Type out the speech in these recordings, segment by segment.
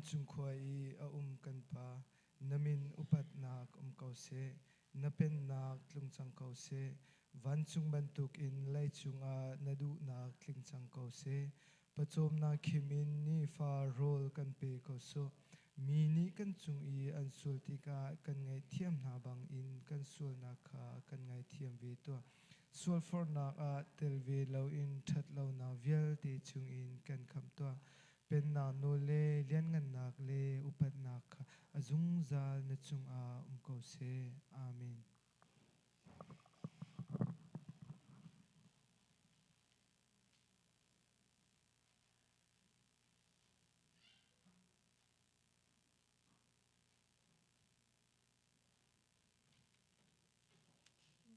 Vancung khua i a um kan Pa, na min upatnak um ko seh. Na pennak tlung cang ko seh. Vancung bantukin leicung ah na duhnak tling cang ko seh. Pawcawmnak khim in nifa rawl kan pe ko sawh. Mi nih kan cung i an sual tikah kan ngaihthiam hna bangin kan sualnak kha kan ngaithiam ve tuah. Sualforhnak ah tel ve loin ṭhatlonak vialte chungin kan khamh tuah. Pennak nawl le lianngannak le upatnak kha a zungzal na cungah um ko seh. Amen.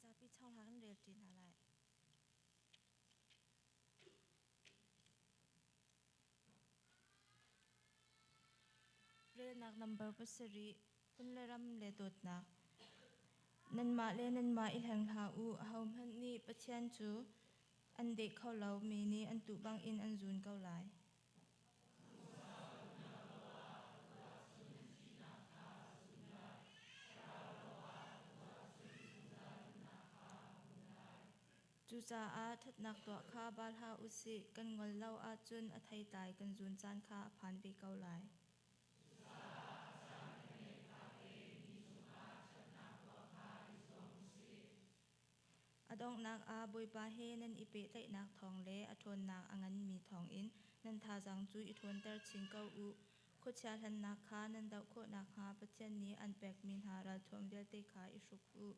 Zapi chawhla kan rel ṭi hna lai. Relnak number pasarih phun le ram le dawtnak. Nanmah le nanmah i hleng hlah u. Ahohmanh nih Pathian cu an deh kho lo mi nih an tuh bangin an zun ko lai. Cucaah ṭhatnak tuah kha bal hlah u sih, kan ngol lo ahcun a theitlai kan zun caan kha a phan ve ko lai. A donghnak ah Bawipa he nan i pehtlaihnak thawng le a ṭhawnnak a nganmi thawngin nan thazaang cu i ṭhawnter chin ko u. Khuachia hlannak kha nan doh khawh nakhnga Pathian nih an pekmi hna ralthuam vialte kha i hruk u.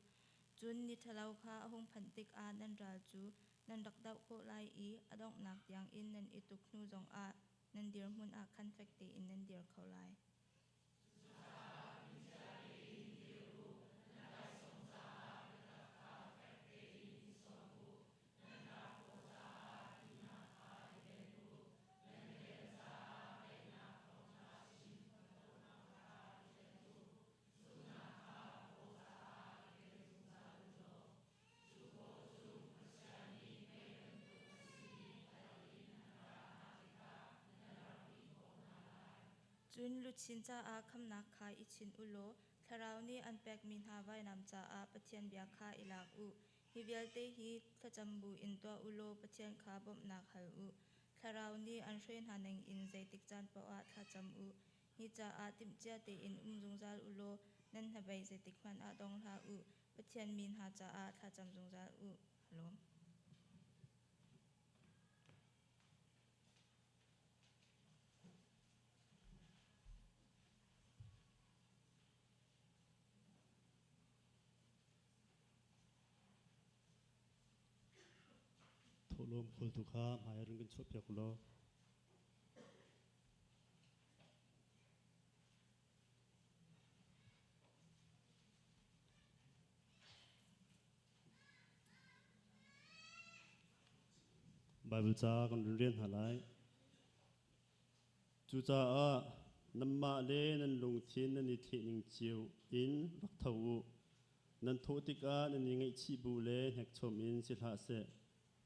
Cun ni ṭhalo kha a hung phanh tikah nan ral cu nan rak doh khawh lai i a donghnak tiangin nan i tuk hnu zongah nan dirhmun ah khan fek tein nan dir kho lai. Cun luchin caah khamnak kha i chin u law Thlarau nih an pekmi hna vainam caah Pathian bia kha i lak u. Hi vialte hi thlacam buin tuah u law Pathian kha bawmhnak hal u. Thlarau nih an hruai hna ningin zeitik caan paoh ah thlacam u. Hi caah timhcia tein um zungzal u law nan hnabei zeitikhmanh ah dong hlah u. Pathian mi hna caah thlacam zungzal u. Halom. Thawhlawm khawltu kha hmai run kan chuahpiak u law. Baibal ca kan run rian hna lai. Cucaah nanmah le nan lungthin nan i thlehning cio in rak tho u. Nan thawh tikah nan i ngaihchih bu le hnekchom in si hlah seh.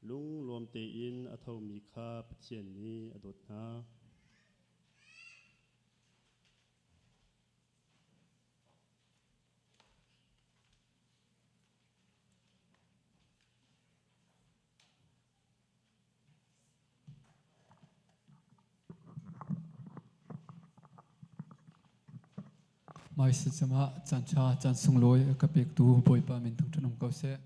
Lunglawm tein a thomi kha Pathian nih a dawt hna. Maisi cungah caan ṭha caan sunglawi a ka pektu Bawipa min thangṭhat um ko seh.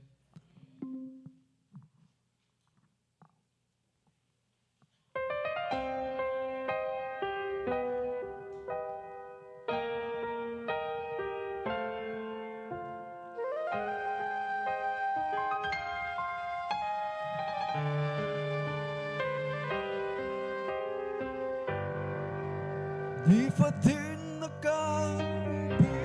Nifatin na kan pi.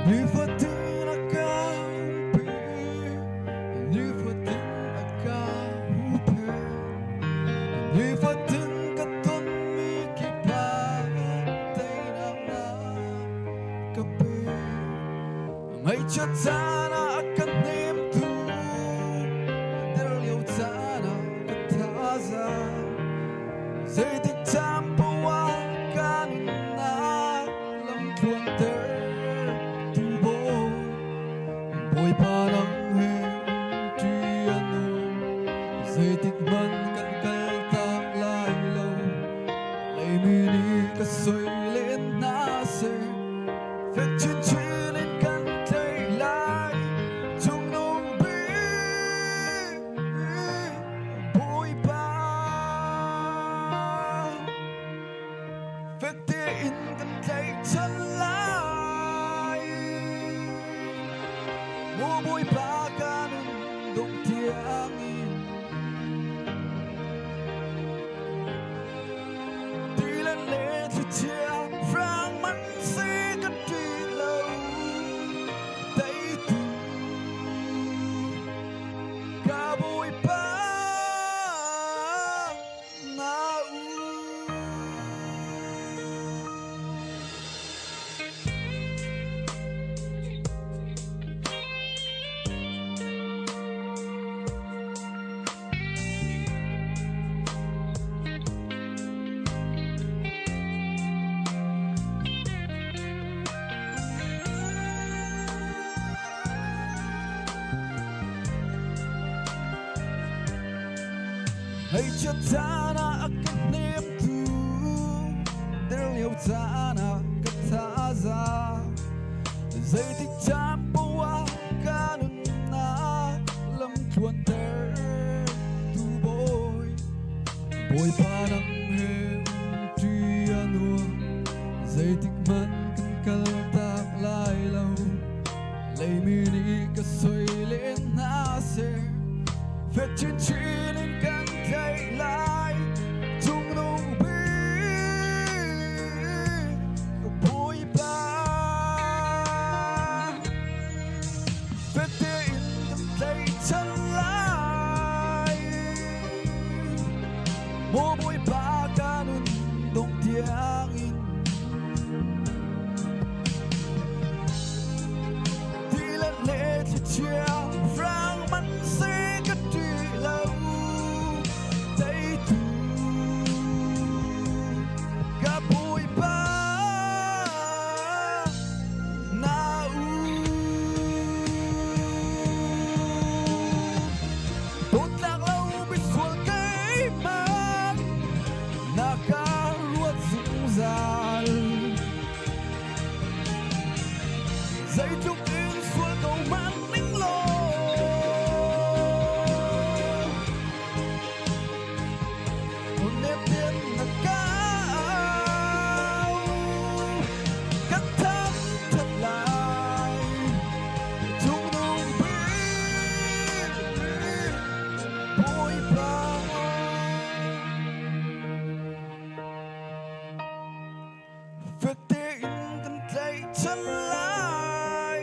Nifatin na kan. Ngaihchiat caan ah a kan hnemtu, der lio caan ah ka thazaang. Zeitik caan paoh ah ka nunnak lamthluanter tu Bawi. Bawipa nang he umṭi a nuam, zeitik hmanh kan kaltak lai lo. Leimi nih ka soi len hna seh, fek chinchin in kan tlei lai. Cungnung bik Bawipa, fek tein kan tlaihchan lai. Maw Bawipa ka nun dong tiangin tilet le thlichia hrang man si ka ṭih lo teitu ka Bawipa na u. Hei caan ah a ka hnemtu, der lio caan ah ka thazaang. Zeitik caan paoh ah ka nunnak lamthluanter tu Bawi. Bawipa nang he umṭi a nuam, zeitik hmanh kan kaltak lai lo. Leimi nih ka soi len hna seh, fek chinchin in kan tlaih lai. Cungnung bik Bawipa, fek tein kan tlaihchan lai. Maw Bawipa ka nun dong tiangin tilet le thlichia hrang man si ka ṭih lo teitu ka Bawipa na u. Dawtnak lo misual keimah na ka ruat zungzal. Zeitluk in sual ko hmanh ning law nem tein na kau kan thangṭhat lai cungnung bik Bawipa. Fek tein kan tlaihchan lai.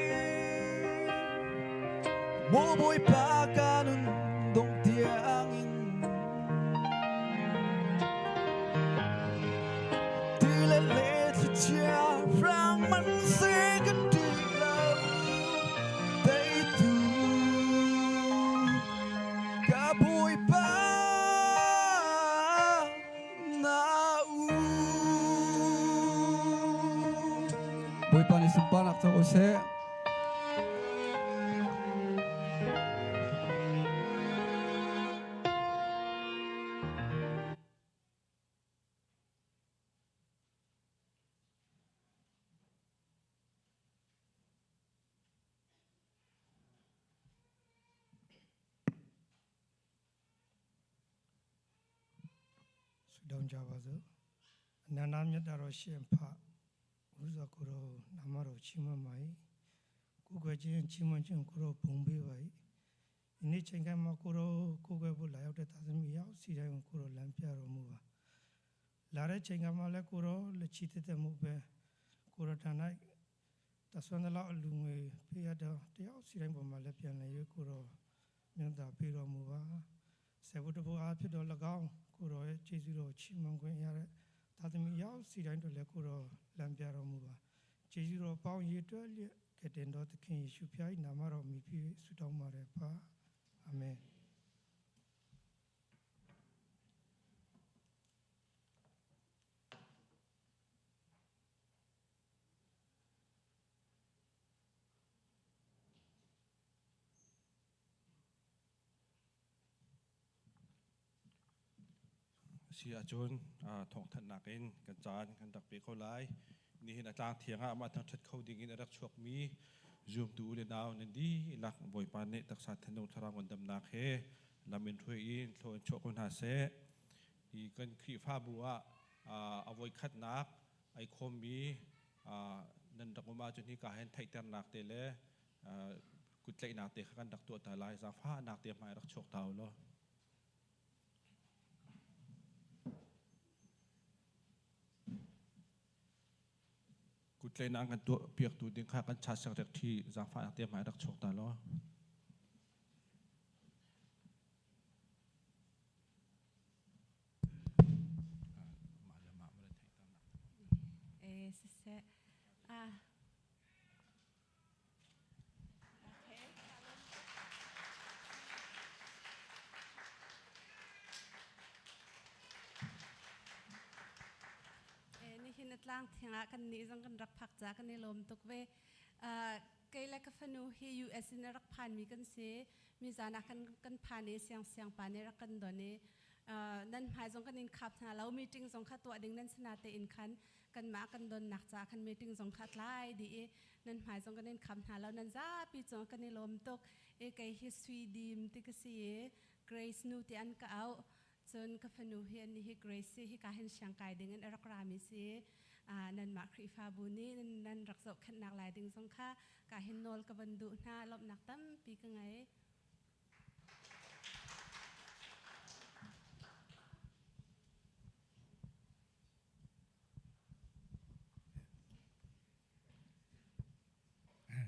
Maw Bawipa ka nun dong tiangin tilet le thlichia hrang man se kan ṭih lo teitu ka Bawipa na u. Bawipa nih sunparnak co ko seh. ဆုတောင်းကြပါစို့အနန္တမြတ်တာတော်ရှင်ဖဥဇာကိုရောနာမတော်ချီးမွမ်းပါ၏ကိုယ်ွယ်ခြင်းချီးမွမ်းခြင်းကိုရောဘုံပေးပါ၏ဒီနေ့ချိန်ကမှကိုရောကိုယ်ွယ်ဖို့လာရောက်တဲ့သာသမီရောက်စီတိုင်းကိုကိုရောလမ်းပြတော်မူပါလာတဲ့ချိန်ကမှလည်းကိုရောလက်ချီတက်တဲ့မှုပဲကိုရောတန်၌တဆွမ်းတလောက်အလူငွေပေးရတော့တယောက်စီတိုင်းပေါ်မှာလည်းပြန်လည်၍ကိုရောမြတ်တာပေးတော်မူပါဆေဘုတ္တဘုအားဖြစ်တော်၎င်းကိုရောရဲ့ကျေးဇူးတော်ချီးမွမ်းခွင့်ရတဲ့သာသမီရောက်စီတိုင်းတို့လည်းကိုရောလမ်းပြတော်မူပါကျေးဇူးတော်ပေါင်းရည်တွက်လျက်က ကယ်တင်တော်သခင်ယေရှုဖျား၏နာမတော်မြည်ပြီးဆုတောင်းပါတယ်ဖာအာမင် Si ahcun thawngthanhnak in kan caan kan rak pe ko lai. Nihin a tlang thiang ah amah thangṭhat kho ding in a rak chuakmi zumtu u le nau nan dihlak Bawipa nih taksa thinlung thlarau ngandamnak he lam in hruai in thlaw in chuah ko hna seh. Hi kan Khrihfabu ah a voikhatnak ai khawmmi nan rak um ahcun hika hin theihternak te le kuttlaihnak te kha kan rak tuah ta lai. Zaangfahnak te hmai rak chuak ta u law. Kuttlaihnak an kan tuah piaktu ding kha kan chat sekrek ṭhi zaangfahnak te hmai rak chuak ta law. Eh, siseh. Ah, Nihin a tlang thing ah kan nih zong kan rak phak ca kan i lawm tuk ve. Kei le ka fanu hi US in a rak phan mi kan si. Mi zan ah kan kan phan i siang siang pa nih rak kan don i nan hmai zong kan in khap hna lo meeting zong kha tuah ding nan sana te in khan kanmah kan donnak ca khan meeting zong kha tlai dih i nan hmai zong kan in kham hna lo nan zapi cung kan i lawm tuk i kei hi sui dim ti ka si i Grace nu ti an ka auh cun ka fanu hi an hi Grace si hi ka hin siang kai ding in a rak rami si nanmah Khrihfabu nih nan rak zohkhenhnak lai ding zong kha ka hin nawl ka van duh hna lawmhnak tampi ka ngei.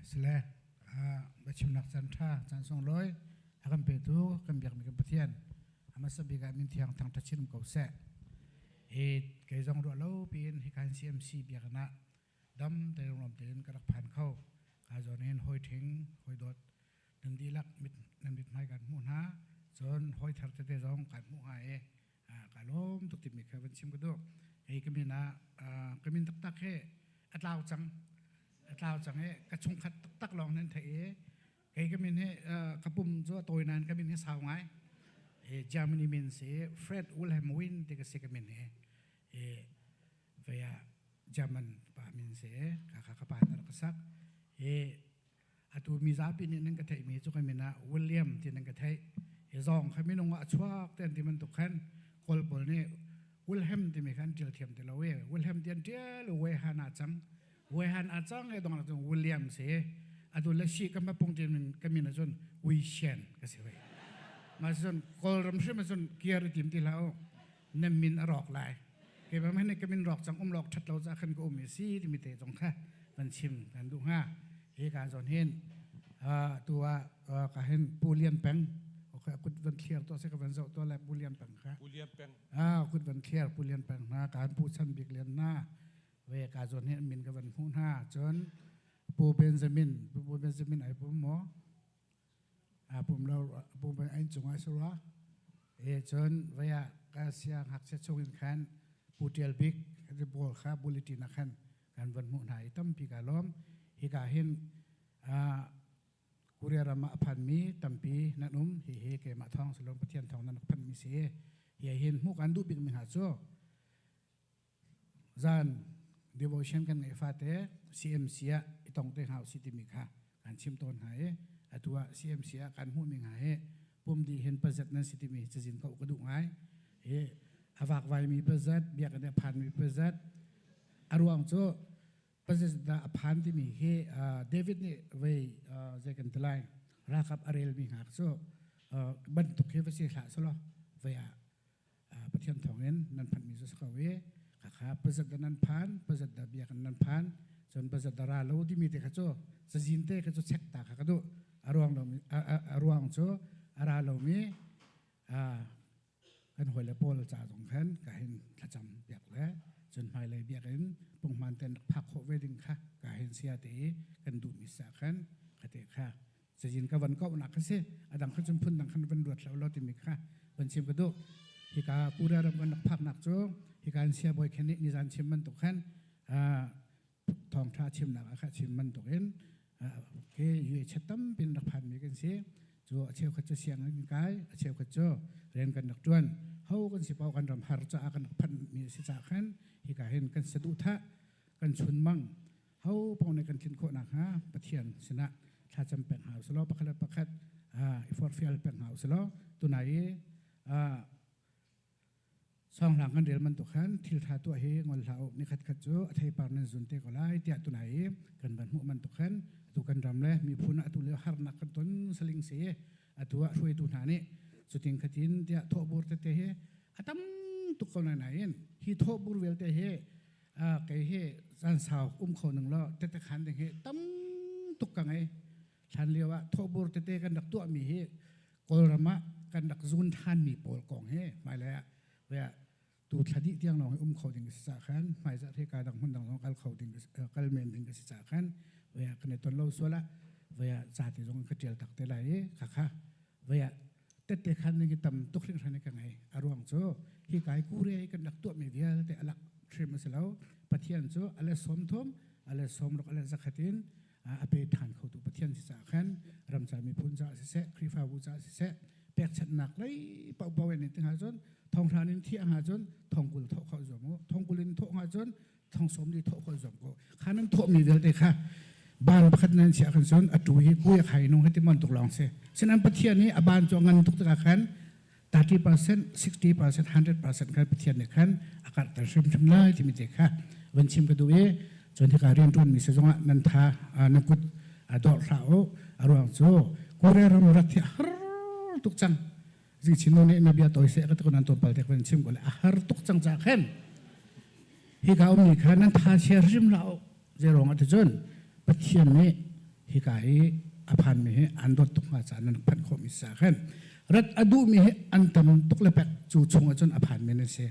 Sile biachimnak caan ṭha caan sunglawi a kan petu kan biakmi kan Pathian a hmasa bik ah min thiang thangṭhat chin um ko seh. Hi kei zong ruah lo piin hika hin CMC biakinn ah dam tein rom tein ka rak phan kho. Ka zawn hin hawi ṭhing, hawi dawt nan dihlak mit nan mithmai kan hmuh hna. Cun hawi thar tete zong kan hmuh hnga i ka lawm tuk timi kha van chim ka duh. Hei ka min ah ka min taktak hi a tlau cang. A tlau cang i ka chungkhat taktak lawng nan theih i kei ka min hi ka pum cu a tawi nain ka min hi sau ngai. Germany min si Fred Wilhelm Wien ti ka si ka min hi. Vei ah German pa min si ka ka ka pa na rak ka sak. Atu mizapi nih nan ka theihmi cu ka min ah William ti nan ka theih. Hi zong kha minung ah a chuak te an ti bantuk khan Kawl pawl nih Wilhelm timi kha an ṭial thiam ti lo i Wilhelm ti an ṭial i Wehan ah cang. Wehan ah cang i dong cun William si. Atu le si ka mapung ti min ka min ahcun Ui Shen ka si ve. Mah cun Kawlram hrim ahcun kiar i tim ti hlah u. Na min a rawk lai. Keimah hmanh nih ka min rawk cang um lawk ṭhat lo caah khan ka um i si timi te zong kha van chim kan duh hnga. Hi ka zawn hin tu ah ka hin Pu Lian Peng kut van thliar to se ka van zoh to le Pu Lian Peng kha. Pu Lian Peng. Kut van thliar Pu Lian Peng hna ka Pu Chan Bik Lian na ve ka zawn hin min ka van hmuh hna cun Pu Benjamin Pu Benjamin ai pum maw pum lo pum ein cung ah surwa e cun vaya ka siang ngakchia chung in khan Pu Tial Bik bol kha bulletin ah khan kan van hmuh hna i tampi ka lawm hika hin Korea ram ah a phanmi tampi nan um hi hi keimah thawng silom Pathian thawng nan phanmi si hi hin hmuh kan duh bik mi hna cu Zan devotion kan ngeih fate CMC ah i tong te hna usih timi kha kan chim tawn hna i atu ah CMC ah kan hmuhmi hna hi pum dih hin pazat nan si timi cazin ko ka duh ngai. Hi a vakvaimi pazat, biakinn a phanmi pazat, a ruang cu pazat dah a phan timi hi David nih vei zei kan ti lai ralkap a relmi hna cu bantuk hi va si hlah selaw vei ah Pathian thawngin nan phanhmi cu si ko i khakha pazat da nan phan pazat da biakinn nan phan cun pazat da ra lo timi te kha cu cazin te kha cu check ta kha ka duh a ruang lo a ruang cu a ra lomi kan hawile pawl ca zong khan ka hin thlacam piak le cun hmailei biakinn Punghman ten rak phak khawh ve ding kha ka hen sia te i kan duhmi sa khan khate kha cazin ka van kau nak kha si. Adang kha cun phun dang khan van ruat hlah lo timi kha van chim ka duh. Hika Korea ram kan rak phak nak cu hika an sia bawi khen nih nizan chim bantuk khan thawngtha chimnak ah kha chim bantukin ke UH tampin rak phan mi kan si. Cu a cheukhat cu sianginn kai, a cheukhat cu rian kan rak tuan. Ho kan si pau kan ram har caah kan rak phanh mi si caah khan hika hin kan saduhthah, kan chunmang ho pong nih kan tlin khawh nakhnga Pathian sinah thlacam peng hau selaw, pakhat le pakhat i forhfial peng hau selaw. Tunai i Sawnglang kan rel bantuk khan thil ṭha tuah hi ngol hlah u, nikhat khat cu a theipar nan zun te ko lai tiah tunai i kan van hmuh bantuk khan atu kan ram le miphun ah atu lio harnak kan ton saling si i atu ah hruaitu hna nih cutin khatin tiah thawhbur tete hi a tam tuk ko nain hi thawhbur vialte hi kei hi caan sau um kho ning law tete khan ding hi tam tuk ka ngei. Hlan lio ah thawhbur tete kan rak tuahmi hi Kawlram ah kan rak zun ṭhanmi pawl kong hi hmailei ah tu thla dih tiang lawng hi um kho ding a si caah khan, hmaizarh hi ka dang hmun dang zong kal kho ding, kal men ding a si caah khan kan i ton lo sual ah ca te zong ka ṭial tak te lai i khakha tette khan ding hi tam tuk hringhran i ka ngei. A ruang cu hi kai kure kan rak tuahmi vialte alak hrim a si lo. Pathian cu ale 30, ale 60, ale 100 in a pe ṭhan khotu Pathian si caah khan ramca miphun caah siseh, Khrihfabu caah siseh, pekchanhnak lei paohpaoh in ti hnga cun 50 in thiah hnga cun 20 thawh kho zuam u, 20 in thawh hnga cun 40 thawh kho zuam ko. Kha nan thawhmi vialte kha ban pakhat nan chiah khan cun a tu hi kuya khai nung hi ti mon tuk lawng si. Sinan Pathian hi a ban cu a ngan tuk tikah khan 30%, 60%, 100% khan Pathian nih khan a karhter hrimhrim lai timi te kha van chim ka duh i cun hika rianṭuan mi si zongah nan tha nan kut dawr hlah u. A ruang cu Korea ram rat hi a har tuk cang. Zingchin nu nih na bia tawi seh ka ti ko nan tlawmpal te van chim ko le a har tuk cang ca khan hika ummi kha nan tha chia hrim hlah u. Zeiruang ah ticun Pathian nih hika i a phanmi hi an dawt tuk hnga caah nan phanh khawhmi si khan rat a duhmi hi an tam tuk le pek cu chung ahcun a phanmi nan si.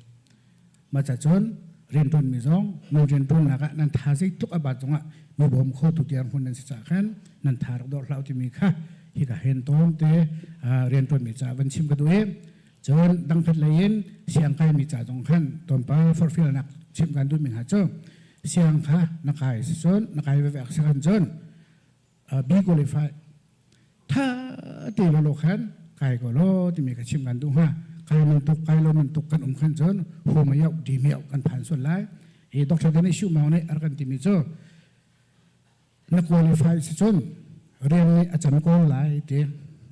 Mah cun rianṭuanmi zong nan rianṭuannak ah nan tha zeitluk a bat zongah mi bawm khotu tiang hun nan si caah khan nan tha rak dawr hlah timi kha hika hen tawngte rianṭuanmi caah van chim ka duh i cun dangkhat lei in siang kaimi ca zong khan tlawmpal forhfialnak chimh kan duhmi hna cu siang kha na kai si cun na kai veve si kan cun B qualify tha te lo lo khan kai ko lo timi ka chim kan duh hnga. Kai man tuk kai lo man tuk kan um khan cun hu ma yau di miau kan phan sual lai. Hi Dr. Dennis Shu Maung nih ar kan timi cu na qualify si cun rian nih a cam kawl lai ti,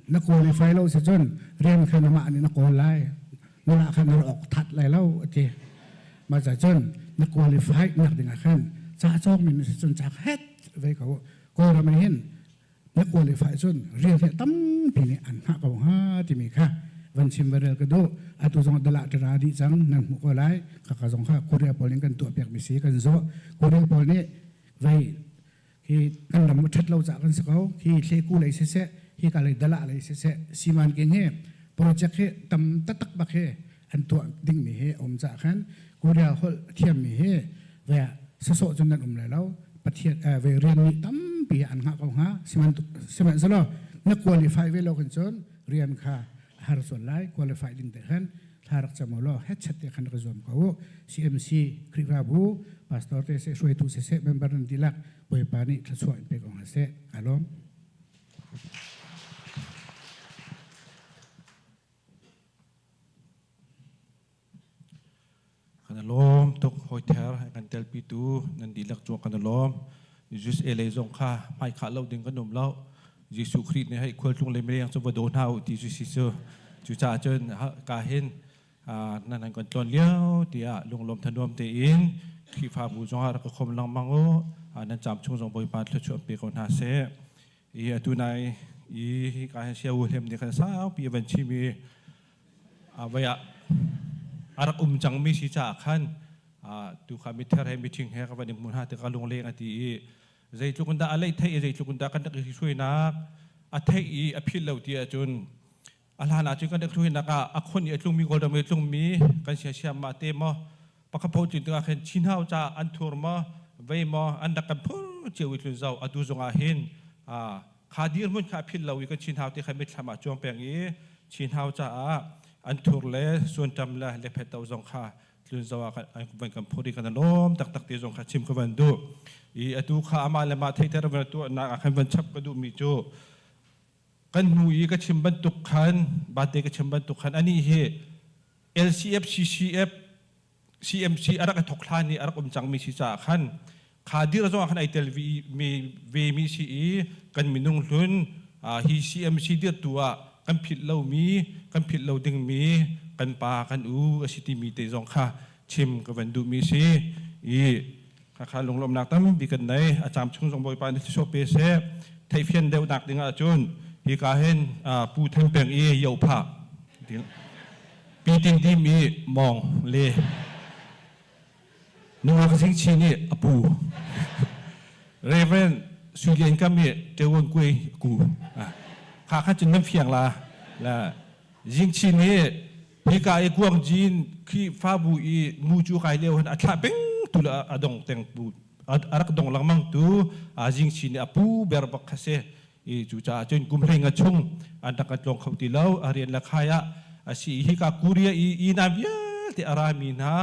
na qualify lo si cun rian kha namah nih na kawl lai, nula kha na ok that lai lo ati. Ma ca cun na qualify nak ding ah khan ca cawk mi si cun ca het ve ko. Kawlram ah hin na qualify cun rian he tampi nih an hngah ko hnga timi kha van chim va rel ka duh. Atu zong dala tara dih cang nan hmuh ko lai. Khaka zong kha Korea pawl in kan tuah piak mi si kan zawh. Korea pawl nih vei hi kan ram ṭhat lo cah kan si ko. Hi thleku lei siseh, hi ka lei dala lei siseh, siman king hi project hi tam taktak bak hi an tuah dingmi hi a um cah khan Korea holh thiam mi hi ve sasawh cun nan um lai lo. Pathian ve rian nih tampi an hngah ko hnga. Sihmanhsehlaw na qualify ve lo kan cun rian kha a har sual lai. Qualify ding te khan thla rak cam law hetchat te khan rak zuam ko u. CMC Khrihfabu pastor te seh, hruaitu siseh, member nan dihlak Bawipa nih thluachuah in pe ko hna seh. Kaa lawm. Kan lawm tuk hoi ther kan telpi tu nan dihlak cung kan lawm. Jesus ele zong kha hmai khah lo ding kan um lo. Jesuh Khrih nih hei khualtlung le mileng cu va daw hna u ti cu si cu. Cucaah cun ka hin nan han kan tlawn lio tiah lunglawm thanuam tein Khrihfabu zongah rak ka khom lengmang u. Nan caam chung zong Bawipa thluachuah pe ko hna seh. I atu nai i hi ka hin sia u hlem nih khan saupi a van chim i vai ah a rak um cangmi si caah khan tu kha mither he mithing he ka van i hmu hna tikah lungleng a ti i zeitluk in dah a leih theih i zeitluk in dah kan rak i hruainak a theih i a philh lo ti ahcun a hlan ahcun kan rak hruainak ah a khon i a tlungmi Kawlram i a tlungmi kan siasiam mah te maw. Pakhat pho tlun tikah khin Chinhau ca an thur maw vei maw an rak kan phur cio i tlun zau atu zongah hin kha dirhmun kha a philh lo i kan Chinhau ti kha mitthlam ah cuang peng i Chinhau caah an thur le suanṭam le lephet to zong kha tlun zau ah van kan phur i kan lawm taktak ti zong kha chim ka van duh. I atu kha amah le mah theihter van tuahnak ah khan van chap ka duhmi cu kan hnu i ka chim bantuk khan bate ka chim bantuk khan anih hi LCF CCF CMC a rak i thok hlan i a rak um cangmi si caah khan kha dir zong ah khan ai tel mi ve mi si i kan minung hlun hi CMC dirtu ah kan philh lomi kan philh lo dingmi kan pa kan u a si timi te zong kha chim ka van duhmi si i khakha lunglawmnak tampi kan nei. A caam chung zong Bawipa nih thluachuah pe seh. Theihfian deuhnak ding ahcun hika hin Pu Than Peng i Yophah Pi Tin Dim i Mawng le Nungak Zing Chin i a pu Reverend Sui Lian Kam i Tewon Kuai ku kha kha cun nan fiang la la Zing Chin i Hika i Guangjin Khrihfabu i mucu kai lio hin a thlah peng tu le a dong teng pu a rak dong lengmang tu a jingchi nih a pu ber bak kha si i cucaah cun kum hlei nga chung an rak kan tlawng kho ti lo a rian le khai ah a si hika Korea i i na vialte a rami hna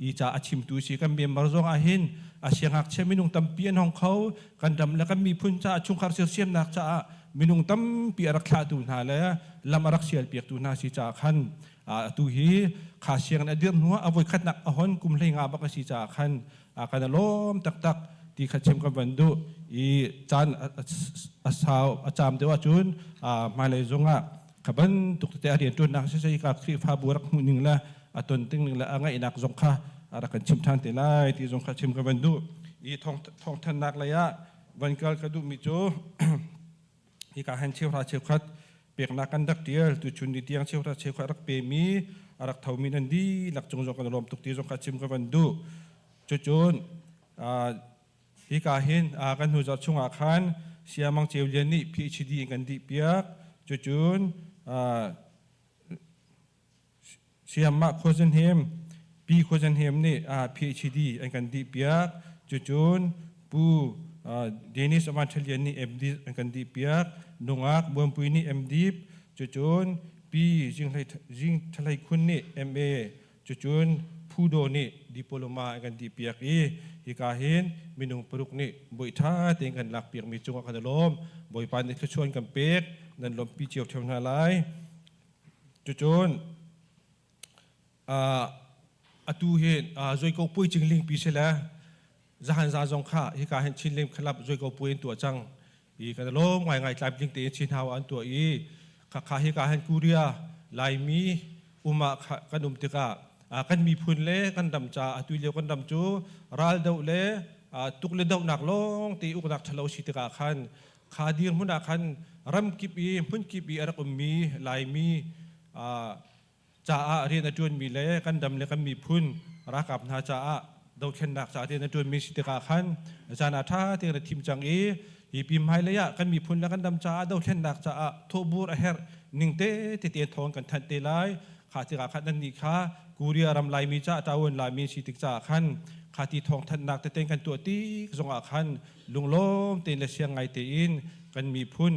i ca a chimtu si kan member zong ah hin a siangngakchia minung tampi an hong kho kan ram le kan miphun caah chungkhar sersiamnak caah minung tampi a rak thlahtu hna le lam a rak sialpiaktu hna si caah khan atu hi kha sianginn a dirh hnuah a voikhatnak a hon kum hlei nga bak a si caah khan kan a lawm taktak ti kha chim kan van duh i caan a sau a caam deuh ahcun hmailei zongah kha bantuk tete a rianṭuannak siseh ka Khrihfabu rak hmuh ning le a ton ting ning le a ngaihnak zong kha a rak kan chim ṭhan te lai ti zong kha chim ka van duh i thawngthannak lei ah van kal ka duhmi cu hika han cheuhra cheukhat peknak kan rak ṭial tuchun ni tiang cheuhra cheukhat rak pemi a rak thomi nan dihlak cung zong kan lawm tuk ti zong kha chim ka van duh. Cucun hika hin kan hnu zarh chungah khan Siamang Ceu Lian nih PhD in kan dih piak. Cucun Siamah Khuazan Hem Pi Khuazan Hem nih PhD an kan dih piak. Cucun Pu Dennis Avan Thalian nih MD an kan dih piak. Nungak Buanpui nih MD. Cucun Pi Jing Thalei Khun nih MA. Cucun Phudo nih diploma an kan dih piak i hika hin minung paruk nih bawi ṭha tein kan lak piakmi cungah kan i lawm. Bawipa nih thluachuah an kan pek. Nan lawmhpi cio ṭheo hna lai. Cucun atu hi Zoiko puai cingling pi si le zahan za zong kha hika hin Chinlim Club Zoiko puai an tuah cang i kan lawm ngaingai tlamtling tein Chin Hau an tuah i khakha hika hin Korea Laimi um ah kan um tikah kan miphun le kan ram ca atu lio kan ram cu ral doh le tuk le dohnak lawng te uknak ṭhalo si tikah khan Kha dirhmun ah khan ramkip i hmunkip i a rak ummi Laimi caah rian a ṭuanmi le kan ram le kan miphun ralkap hna caah dothlennak caah rian a ṭuanmi si tikah khan caan ah ṭha tein a thim cang i hi pi hmailei ah kan miphun le kan ram caah dothlennak caah thawhbur a herh ning te tete thawng kan thanh te lai. Kha tikah khan nannih kha Korea ram Laimi caah ṭavuan Laimi si tik caah khan kha ti thawng thanhnak tete kan tuah tik zongah khan lunglawm tein le siang ngai tein kan miphun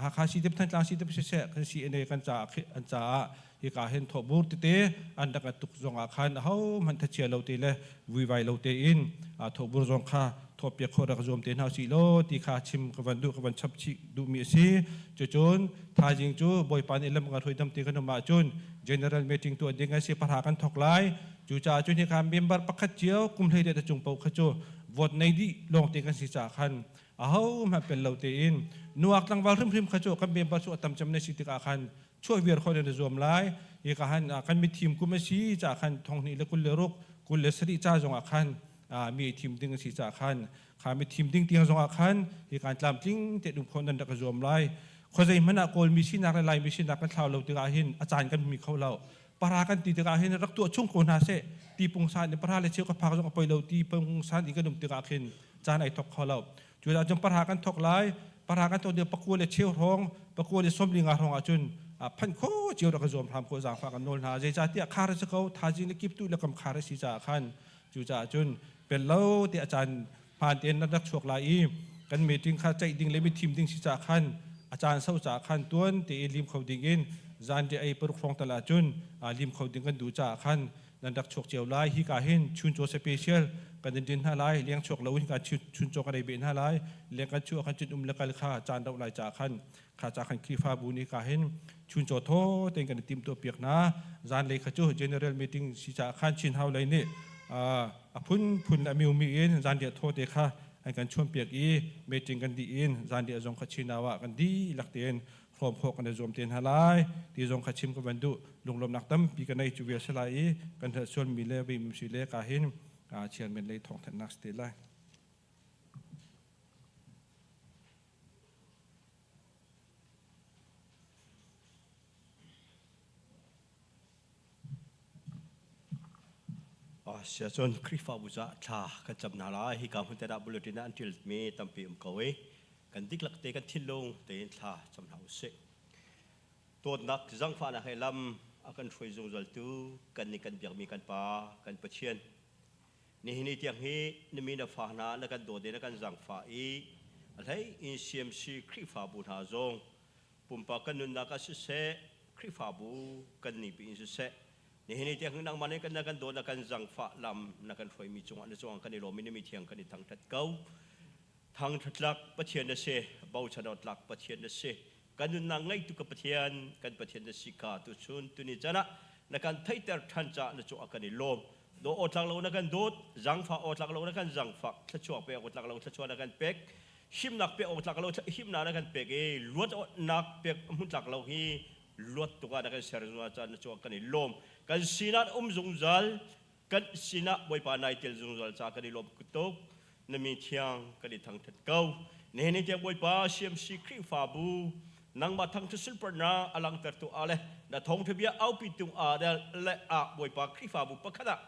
Hakha si dip Thantlang si dip siseh kan CNA kan caah an caah hika hin thawhbur tete an rak tuk zongah khan aho hmanh thachia lo te le vuivai lo tein thawhbur zong kha thawhpiak khawh rak zuam te hna usih law ti kha chim ka van duh ka van chap chih duhmi a si. Cucun thaizing cu Bawipa nih lam kan hruai dam ti kan um ahcun general meeting tuah ding a si pahra kan thawk lai. Cucaah cun hika member pakhat cio kum hlei le cung paoh kha cu vote nei dih lawngte kan si caah khan aho hmanh pel lo tein nuak tlangval hrimhrim kha cu kan member cu a tam cem na si tikah khan chuah viar khawh in zuam lai. Hika han kan mithim kum a si caah khan thonghnih le 26 27 ca zongah khan mi thim ding a si caah khan kha mi thim ding tiang zongah khan hi kan tlamtling te dum khawh nan rak zuam lai. Khuazei hmanh ah Kawl mi sinak le Lai mi sinak kan thlau lo tikah hin a caan kan hmi kho lo. Para kan ti tikah hin rak tuah chung ko hna seh ti pungsan in para le cheu ka phak zong a poi lo ti pungsan in kan um tikah khin caan ai thok kho lo. Cucaah cun para kan thok lai. Para kan thok ding pakua le cheu hrawng, pakua le 45 hrawng ahcun Phanh kho cio rak zuam hram ko zaangfah kan nawl hna. Zeicahtiah khar a si ko, thaizing le kiptu le kam khar a si caah khan cucaah cun pel lo te a caan hmaan tein nan rak chuak lai i kan meeting kha ceih ding le mi thim ding si caah khan a caan sau caah khan tuan te i lim kho ding in zan ri ei paruk hrawng tal ahcun lim kho ding kan duh caah khan nan rak chuak cio lai. Hi ka hin chuncaw special kan in din hna lai. Leng chuak lo in ka chuncaw kan ei beh hna lai. Leng kan chuah khan cun um le kal kha caan deuh lai caah khan kha ca khan Khrihfabu nih ka hin chuncaw thaw tein kan i timhtuah piak hna. Zanlei kha cu general meeting si caah khan Chin Hau lei nih a phunphun le a miumi in zanriah thaw te kha an kan chuanpiak i meeting kan dih in zanriah zong kha Chin Hau ah kan dihlak tein hrawm khawh kan i zuam te hna lai ti zong kha chim ka van duh. Lunglawmhnak tampi ka nei cu vial si lai i kan hngalh sualmi le vimim si le ka hin chairman lei thawngthanhnak si te lai. Sia cun Khrihfabu caah thla kan cam hna lai. Hika hmun te dah bulletin ah an ṭialmi tampi um ko i kan diklak te kan thinlung tein thla cam hna usih. Dawtnak zangfahnak he lam a kan hruai zungzaltu kan nih kan biakmi kan Pa kan Pathian Nihin ni tiang hi na mi na fa hna na kan dawt i na kan zaangfah i a hlei in CMC Khrihfabu hna zong pumpak kan nunnak ah siseh Khrihfabu kan ningpi in siseh nihin ni tiang hi nangmah nih kan na kan dawt na kan zaangfah lam na kan hruaimi cungah na cungah kan i lawm i na mi thiang kan i thangṭhat ko. Thangṭhatlak Pathian na si, bochan awtlak Pathian na si. Kan nunnak ngeitu ka Pathian, kan Pathian na si kha tuchun tuni can ah na kan theihter ṭhan caah na cungah kan i lawm. Daw aw tlak lo na kan dawt, zangfah aw tlak lo na kan zangfak, thluachuah pek aw tlak lo thluachuah na kan pek, himnak pek aw tlak lo himnak na kan pek i luat nak pek hmun tlak lo hi luat tuk ah na kan ser zungzal caah na cungah kan i lawm. Kan sinah um zungzal, kan sinah Bawipa nai tel zungzal caah kan i lawm tuk. Na mi thiang kan i thangṭhat ko. Nihin ni tiang Bawipa CMC Khrihfabu nangmah thangṭhat sunparnak a langhtertu ah le na thawngṭha bia aupi tung ah le ah Bawipa Khrihfabu pakhat ah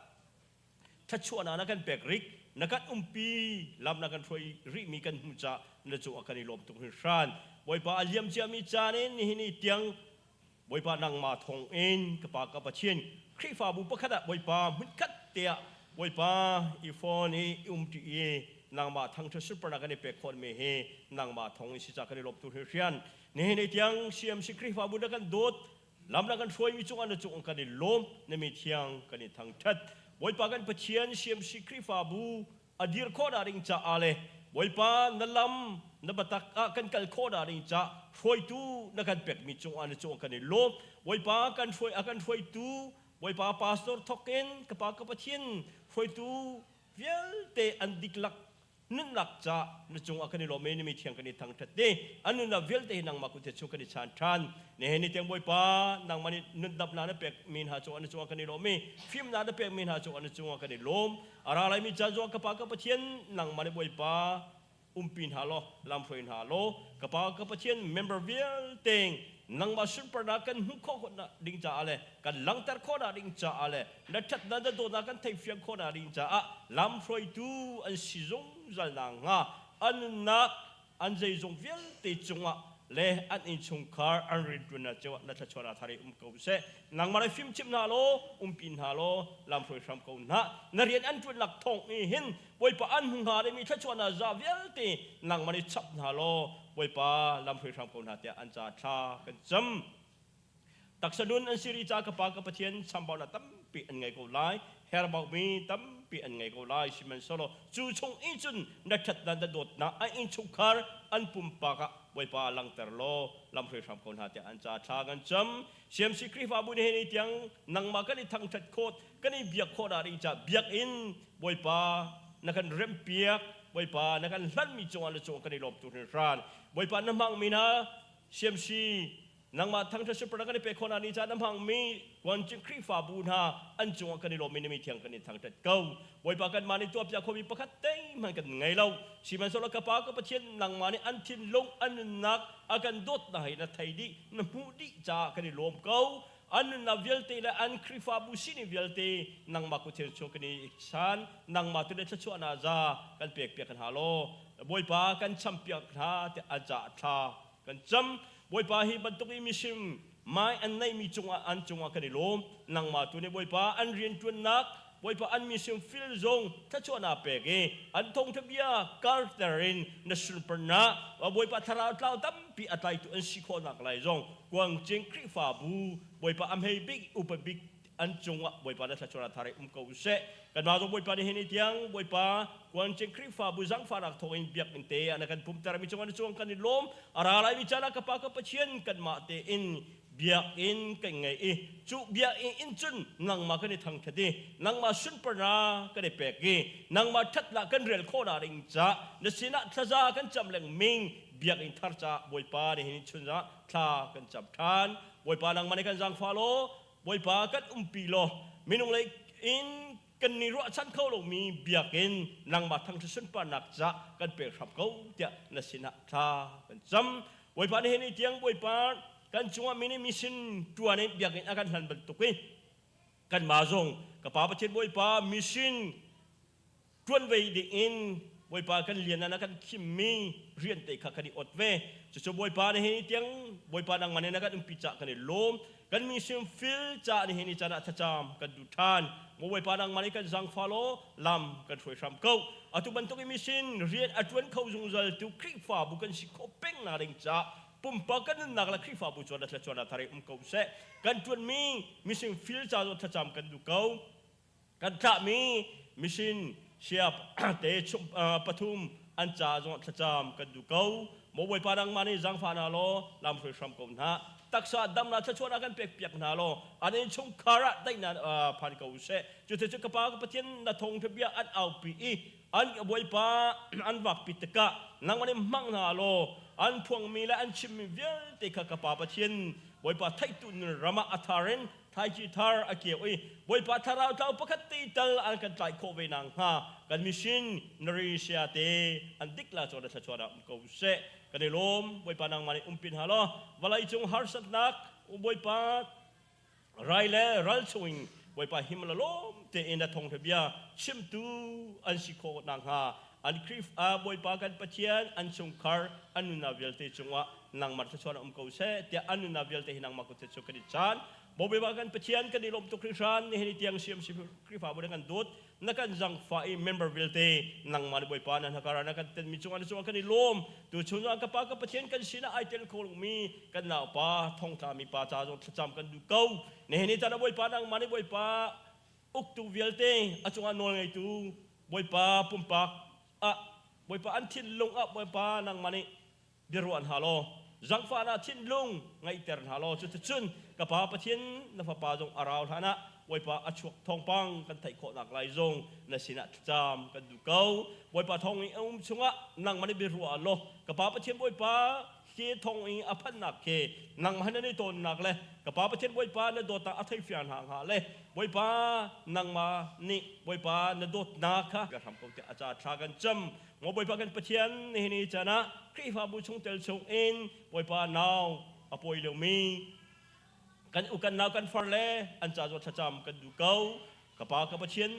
thluachuahnak na kan pek rik na kan umpi lam na kan hruai rihmi kan hmuh caah na cungah kan i lawm tuk hringhran. Bawipa a liam ciami caan in nihin ni tiang Bawipa nangmah thawng in ka Pa ka Pathian Khrihfabu pakhat ah Bawipa hmunkhat te ah Bawipa i phone i umṭi i nangmah thangṭhat sunparnak kan i pek khawhmi hi nangmah thawng in si ca kan i lawm tu hrian nihin ni tiang CMC Khrihfabu na kan dawt lam na kan hruaimi cungah na cung kan i lawm na mi thiang kan i thangṭhat Bawipa kan Pathian CMC Khrihfabu a dir khawh dah ding caah le Bawipa na lam na biatak ah kan kal khawh dah ding caah hruaitu na kan pekmi cungah na cungah kan i lawm. Bawipa kan hruai a kan hruaitu Bawipa pastor thawk in ka pa ka Pathian hruaitu vialte an diklak nunnak ca na cungah kan i lawm i na mi thiang kan i thangṭhat te an nunnak vialte hi nangmah kut he chung kan i chan ṭhan. Nihin ni tiang Bawipa nangmah nih nundamnak na pekmi hna cungah na cungah kan i lawm i fimnak na pekmi hna cungah na cungah kan i lawm. A ra laimi caan zongah ka Pa ka Pathian nangmah nih Bawipa umpi hna law lamhruai hna law ka Pa ka Pathian member vialte nangmah sunparnak kan hmuh khawh ding caah le kan langhter khawhnak ding caah le na ṭhatnak na dawtnak kan theihfiang khawhnak ding caah lamhruaitu an si zungzal nakhnga an nunnak an zeizong vialte cungah le an innchungkhar an rianṭuannak cio ah na thluachuahnak thar i um ko seh. Nangmah le fimchimh hna law, umpi hna law, lamhruai hram ko hna. Na rian an ṭuannak thawng i hin Bawipa an hmu hnga dingmi thluachuahnak za vialte nangmah nih chap hna law, Bawipa lamhruai hram ko hna tiah an ca thla kan cam. Taksa nun an si rih caah ka Pa ka Pathian chambaunak tampi an ngei ko lai, herbaumi tampi an ngei ko lai. Sihmanhsehlaw cu chung i cun na ṭhatnak na dawtnak an innchungkhar an pumpak ah Bawipa langhter law lamhruai hram ko hna tiah an ca thla kan cam. CMC Khrihfabu nih ni tiang nangmah kan i thangṭhat khawh, kan i biak khawh dah ding caah biakinn Bawipa na kan remhpiak, Bawipa na kan hlanhmi cungah na cungah kan i lawm tu hringhran. Bawipa na hmangmi hna CMC Nangmah thangṭhat sunparnak kan i pek khawh ni caan a hmangmi Kuancing Khrihfabu hna an cungah kan i lawm i na mi thiang kan in thangṭhat ko. Bawipa kanmah nih tuahpiak khomi pakhat te hmanh kan ngei lo. Sihmanhsehlaw ka Pa ka Pathian nangmah nih an thinlung an nunnak a kan dawtnak hi na thei dih na hmuh dih caah kan i lawm ko. An nunnak vialte le an Khrihfabu sining vialte nangmah kut chung kan i chan nangmah tu le thluachuahnak za kan pekpiak hna law Bawipa kan champiak hna tiah an caah thla kan cam. Bawipa hi bantuk i mihring Mai an neihmi cungah an cungah kan i lawm. Nangmah tu nih Bawipa an rianṭuannak, Bawipa an mission field zong thluachuahnak pek i an thawngṭha bia karter in na sunparnak Bawipa thlarau tlau tampi a tlaitu an si khawhnak lai zong Kuangcing Khrihfabu Bawipa a hmei bik upa bik an cungah Bawipa na thluachuahnak thar um ko seh. Kanmah zong Bawipa nih hin tiang Bawipa Kuangcing Khrihfabu zangfahnak thawngin biakinn te ah na kan pumter mi cungah na cung kan i lawm. A ra lai mi caan ah ka Pa ka Pathian kanmah tein biakinn kan ngei i cu biakinn in cun nangmah kan i thangṭhat i nangmah sunparnak kan i pek i nangmah ṭhatnak kan rel khawhnak ding ca na sinah thlaza kan cam lengming biakinn thar ca Bawipa nihin chun ah thla kan cam ṭhan. Bawipa nangmah nih kan zaangfah law Bawipa kan umpi law minung lei in kan ni ruahchan kho lomi biakinn nangmah thangṭhat sunparnak ca kan pek hram ko tiah na sinah thla kan cam. Bawipa nihin ni tiang Bawipa kan cungah mi nih mission ṭuan in biakinn a kan hlan bantuk in kanmah zong ka Pa Pathian Bawipa mission ṭuan ve ding in Bawipa kan lian ah na kan thimmi rian te kha kan i ot ve. Cucu Bawipa nihin ni tiang Bawipa nangmah nih na kan umpi cah kan i lawm. Kan mission field ca nihin ni caan ah thlacam kan duh ṭhan. Maw Bawipa nangmah nih kan zaangfah law lam kan hruai hram ko. Atu bantuk i mission rian a ṭuan kho zungzal tu Khrihfabu kan si khawh peng na ding caah pumpak kan nunnak le Khrihfabu cuan le thlachuan ah thar um ko seh. Kan ṭuanmi mission field ca zong thlacam kan duh ko. Kan thlahmi mission siap te pathum an ca zong thlacam kan duh ko. Maw Bawipa nangmah nih zaangfah hna law lam hruai hram ko hna. Taksa damnak thluachuahnak kan pek piak hna law an innchungkhar ah daihnak phan ko seh. Cuticun ka Pa ka Pathian na thawngṭha bia an aupi i an Bawipa an vakpi tikah nangmah nih hmang hna law an phuangmi le an chimmi vialte kha ka Pa Pathian Bawipa theihtu nun ram ah a thar in thlaici thar a keu i Bawipa thlarau tlau pakhat te tal an kan tlai khawh ve nak hnga kan mission Malaysia te an dik la chaw na thluachuah um ko seh. Kan i lawm. Bawipa nangmah nih umpin ha law vawlei cung harsatnak Bawipa rai le ral chungin Bawipa him la lawm tein na thawngtha bia chimtu an si khawh nakhnga an Khrihfa Bawipa kan Pathian an chungkhar an nunnak vialte cungah nangmah thluachuah um ko seh tiah an nunnak vialte hi nangmah kut cu kan i caan. Bawipa kan Pathian, kan i lawm tuk hringhran. Nihin ni tiang CMC Khrihfabu na kan dawt, na kan zangfah i member vialte nangmah le Bawipa na hnakar ah na kan tenmi cungah na cungah kan i lawm. Tuchun ah ka pa ka Pathian kan sinah ai tel kho lomi kan naupa thongtlami pa ca zong thlacam kan duh ko. Nihin ni caan ah Bawipa nangmah nih Bawipa uktu vialte a cungah nawl ngeitu Bawipa pumpak ah Bawipa an thinlung ah Bawipa nangmah nih biaruah hna law zangfahnak thinlung ngeihter hna law cuticun ka Pa Pathian na fapa zong a rau hlan ah Bawipa a chuak thawngpang kan theih khawhnak lai zong na sinah thlacam kan duh ko. Bawipa thawng i a um chungah nangmah nih biaruah law ka Pa Pathian Bawipa hi thawng i a phanhnak khi nangmah nan i tawnnak le ka Pa Pathian Bawipa na dawtnak a theifiang hna hnga le Bawipa nangmah nih Bawipa na dawtnak kha ka hram ko tiah a ca thla kan cam. Maw Bawipa kan Pathian, nihin ni caan ah Khrihfabu chungtel chungin Bawipa nau a pawi liomi kan u kan nau kan far le an ca zawt thlacam kan duh ko. Ka Pa ka Pathian,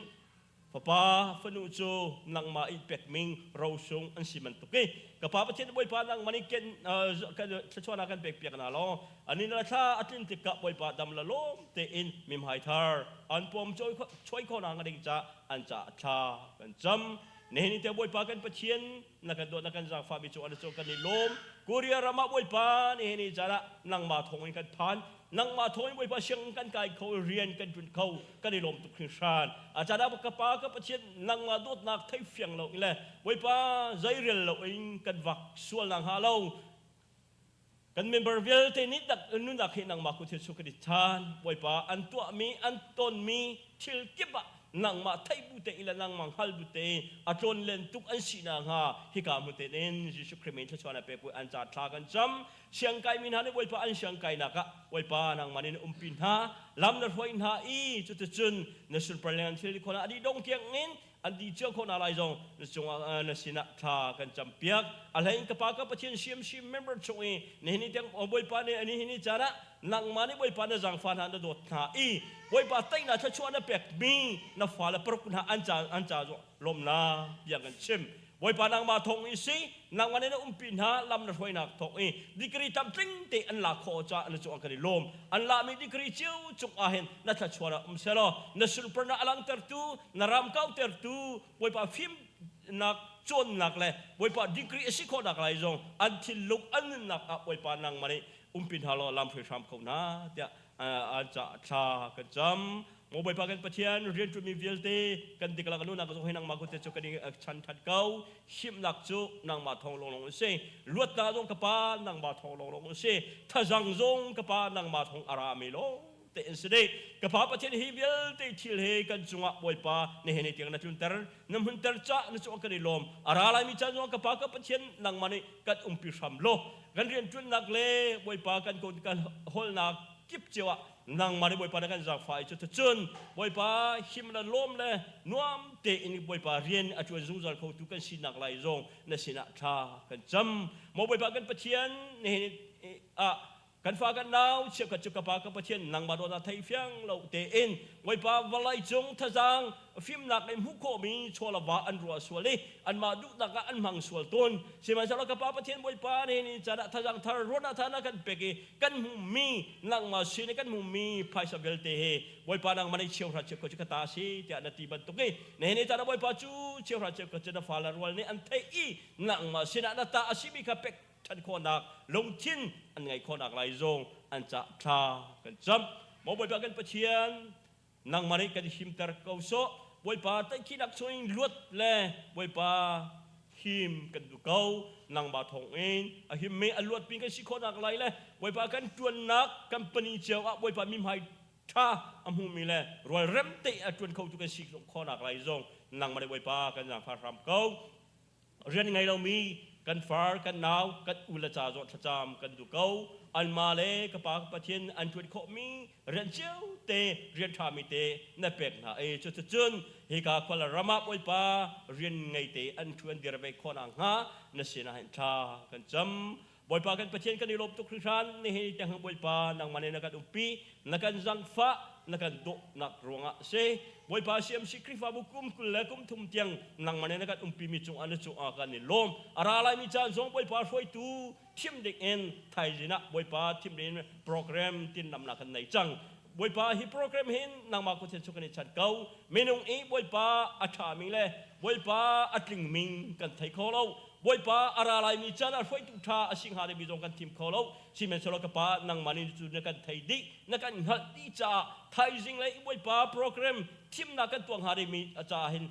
fapa fanu cu nangmah i pekming rosung an si bantuk i ka Pa Pathian Bawipa nangmah nih ken thluachuahnak kan pek piak hna law ani na thla a tlin tikah Bawipa dam la lawm tein mimhai thar an pawm choi khawhnak ding ca an ca thla kan cam. Nihin ni te Bawipa kan Pathian na kan dawt na kan zaangfah mi cung ah cu kan i lawm. Korea ram ah Bawipa nihin ni caan ah nangmah thawng in kan phan. Nangmah thawng in Bawipa siang kan kai kho, rian kan ṭun kho, kan i lawm tuk hringhran. A caan ah ka Pa ka Pathian nangmah dawtnak thei fiang lo in le Bawipa zeirel lo in kan vak sual nak hnga lo. Kan member vialte nih dak nunnak hi nangmah kut hi su kan i chan. Bawipa an tuahmi, an tonmi thil kip ah nangmah theih bu te ila nangmah hngal bu te a tlawn len tuk an si na hnga hika mu te in Jesuh Christ min thluachuah na pek an ca thla kan cam. Siangkai mi hna nih Bawipa an siangkai nak ah Bawipa nangmah nih na umpi hna, lam na hruai hna i cuticun na sunpar le an thil khona a dih dong tiang in an di cio khawh hna lai zong na cungah na sinah thla kan campiak. A hlei in ka pa ka Pathian CMC member chung i nihin ni tiang Bawipa nih nihin ni caan ah nangmah nih Bawipa na zaangfah hna na dawt hna i Bawipa teinak thluachuah na pekmi na fale paruk hna an ca an ca lawmnak bia kan chim. Bawipa nangmah thawng i si, nangmah nih na umpi hna lam na hruainak thawng i degree tlamtling te an lak khawh caah na cungah kan i lawm. An lami degree cio cung ah hin na thluachuah ah um sehlaw na sunparnak a langhtertu, na ram kautertu Bawipa fimnak cawnnak le Bawipa degree a si khawhnak lai zong an thinlung an nunnak ah Bawipa nangmah nih umpi hna law lam hruai hram ko hna tiah an caah thla kan cam. Maw Bawipa kan Pathian, rianṭuanmi vialte kan diklak nunak zong hi nangmah kut cu kan i chan ṭhan ko. Himnak cu nangmah thawng lawnglawng a si. Luatnak zong ka Pa nangmah thawng lawnglawng a si. Thazang zong ka Pa nangmah thawng a rami lawng te in si dih. Ka Pa Pathian hi vialte thil he kan cungah Bawipa nihin ni tiang na tlunter, na hmunter cah na cungah kan i lawm. A ra laimi caan zongah ka Pa ka Pathian nangmah nih kan umpi hram law kan rianṭuannak le Bawipa kan kan holnak kip cio ah nangmah nih Bawipa na kan zaangfah i cuticun Bawipa him le lawm le nuam tein Bawipa rian a ṭuan zungzal khotu kan sinak lai zong na sinah thla kan cam. Maw Bawipa kan Pathian, nihin ah kan fa kan nau cheukhat cu ka pa ka Pathian nangmah dawtnak thei fiang lo tein Bawipa vawlei cung thazaang fimnak in hmuh khawhmi chaw le va an ruah sual i anmah duhnak ah an hmang sual tawn. Sihmanhsehlaw ka Pa Pathian Bawipa nih ni caan ah thazaang thar ruahnak thar na kan pek i kan hmuhmi nangmah sin i kan hmuhmi phaisa vialte hi Bawipa nangmah nih cheuhra cheukhat cu ka ta a si tiah na ti bantuk i nihin ni caan ah Bawipa cu cheuhra cheukhat cu na fale rual nih an theih i nangmah sinah na ta a simi kha pek ṭhan khawhnak lungthin an ngeih khawhnak lai zong an cah thla kan cam. Maw Bawipa kan Pathian nangmah nih kan himter ko sawh. Bawipa tlaihkhihnak chungin luat le Bawipa him kan duh ko. Nangmah thawngin a himmi a luatmi kan si khawhnak lai le Bawipa kan ṭuannak company cio ah Bawipa mihmai ṭha a hmumi le rualrem te a ṭuan khotu kan si khawhnak lai zong nangmah nih Bawipa kan zaangfah hram ko. Rian ngei lomi kan far, kan nau, kan u le ca zawh thlacam kan duh ko. Anmah le ka pa ka Pathian an ṭuan khawhmi rian cio te, rian ṭhami te na pek hna i cuticun hika khual ram ah Bawipa rian ngei te an ṭuan dir ve khawh nakhnga na sinah hin thla kan cam. Bawipa kan Pathian kan i lawm tuk hringhran. Nihin tiang Bawipa nangmah nih na kan umpi, na kan zangfah, na kan dawtnak ruangah a si. Bawipa CMC Khrihfabu kum 20 le kum thum tiang nangmah nih na kan umpi mi cungah na cungah kan i lawm. A ra laimi caan zong Bawipa hruaitu thim ding in thaizing ah Bawipa thim ding in program tinlamnak kan nei cang. Bawipa hi program hin nangmah kut hin cu kan i chan ko. Minung i Bawipa a ṭhami le Bawipa a tlingmi kan thei kho lo. Bawipa a ra laimi caan ah hruaitu ṭha a si hnga dingmi zong kan thim kho lo. Sihmanhsehlaw ka Pa, nangmah nih cu na kan thei dih, na kan hngalh dih caah thaizing le Bawipa program thimnak kan tuah hnga dingmi caah hin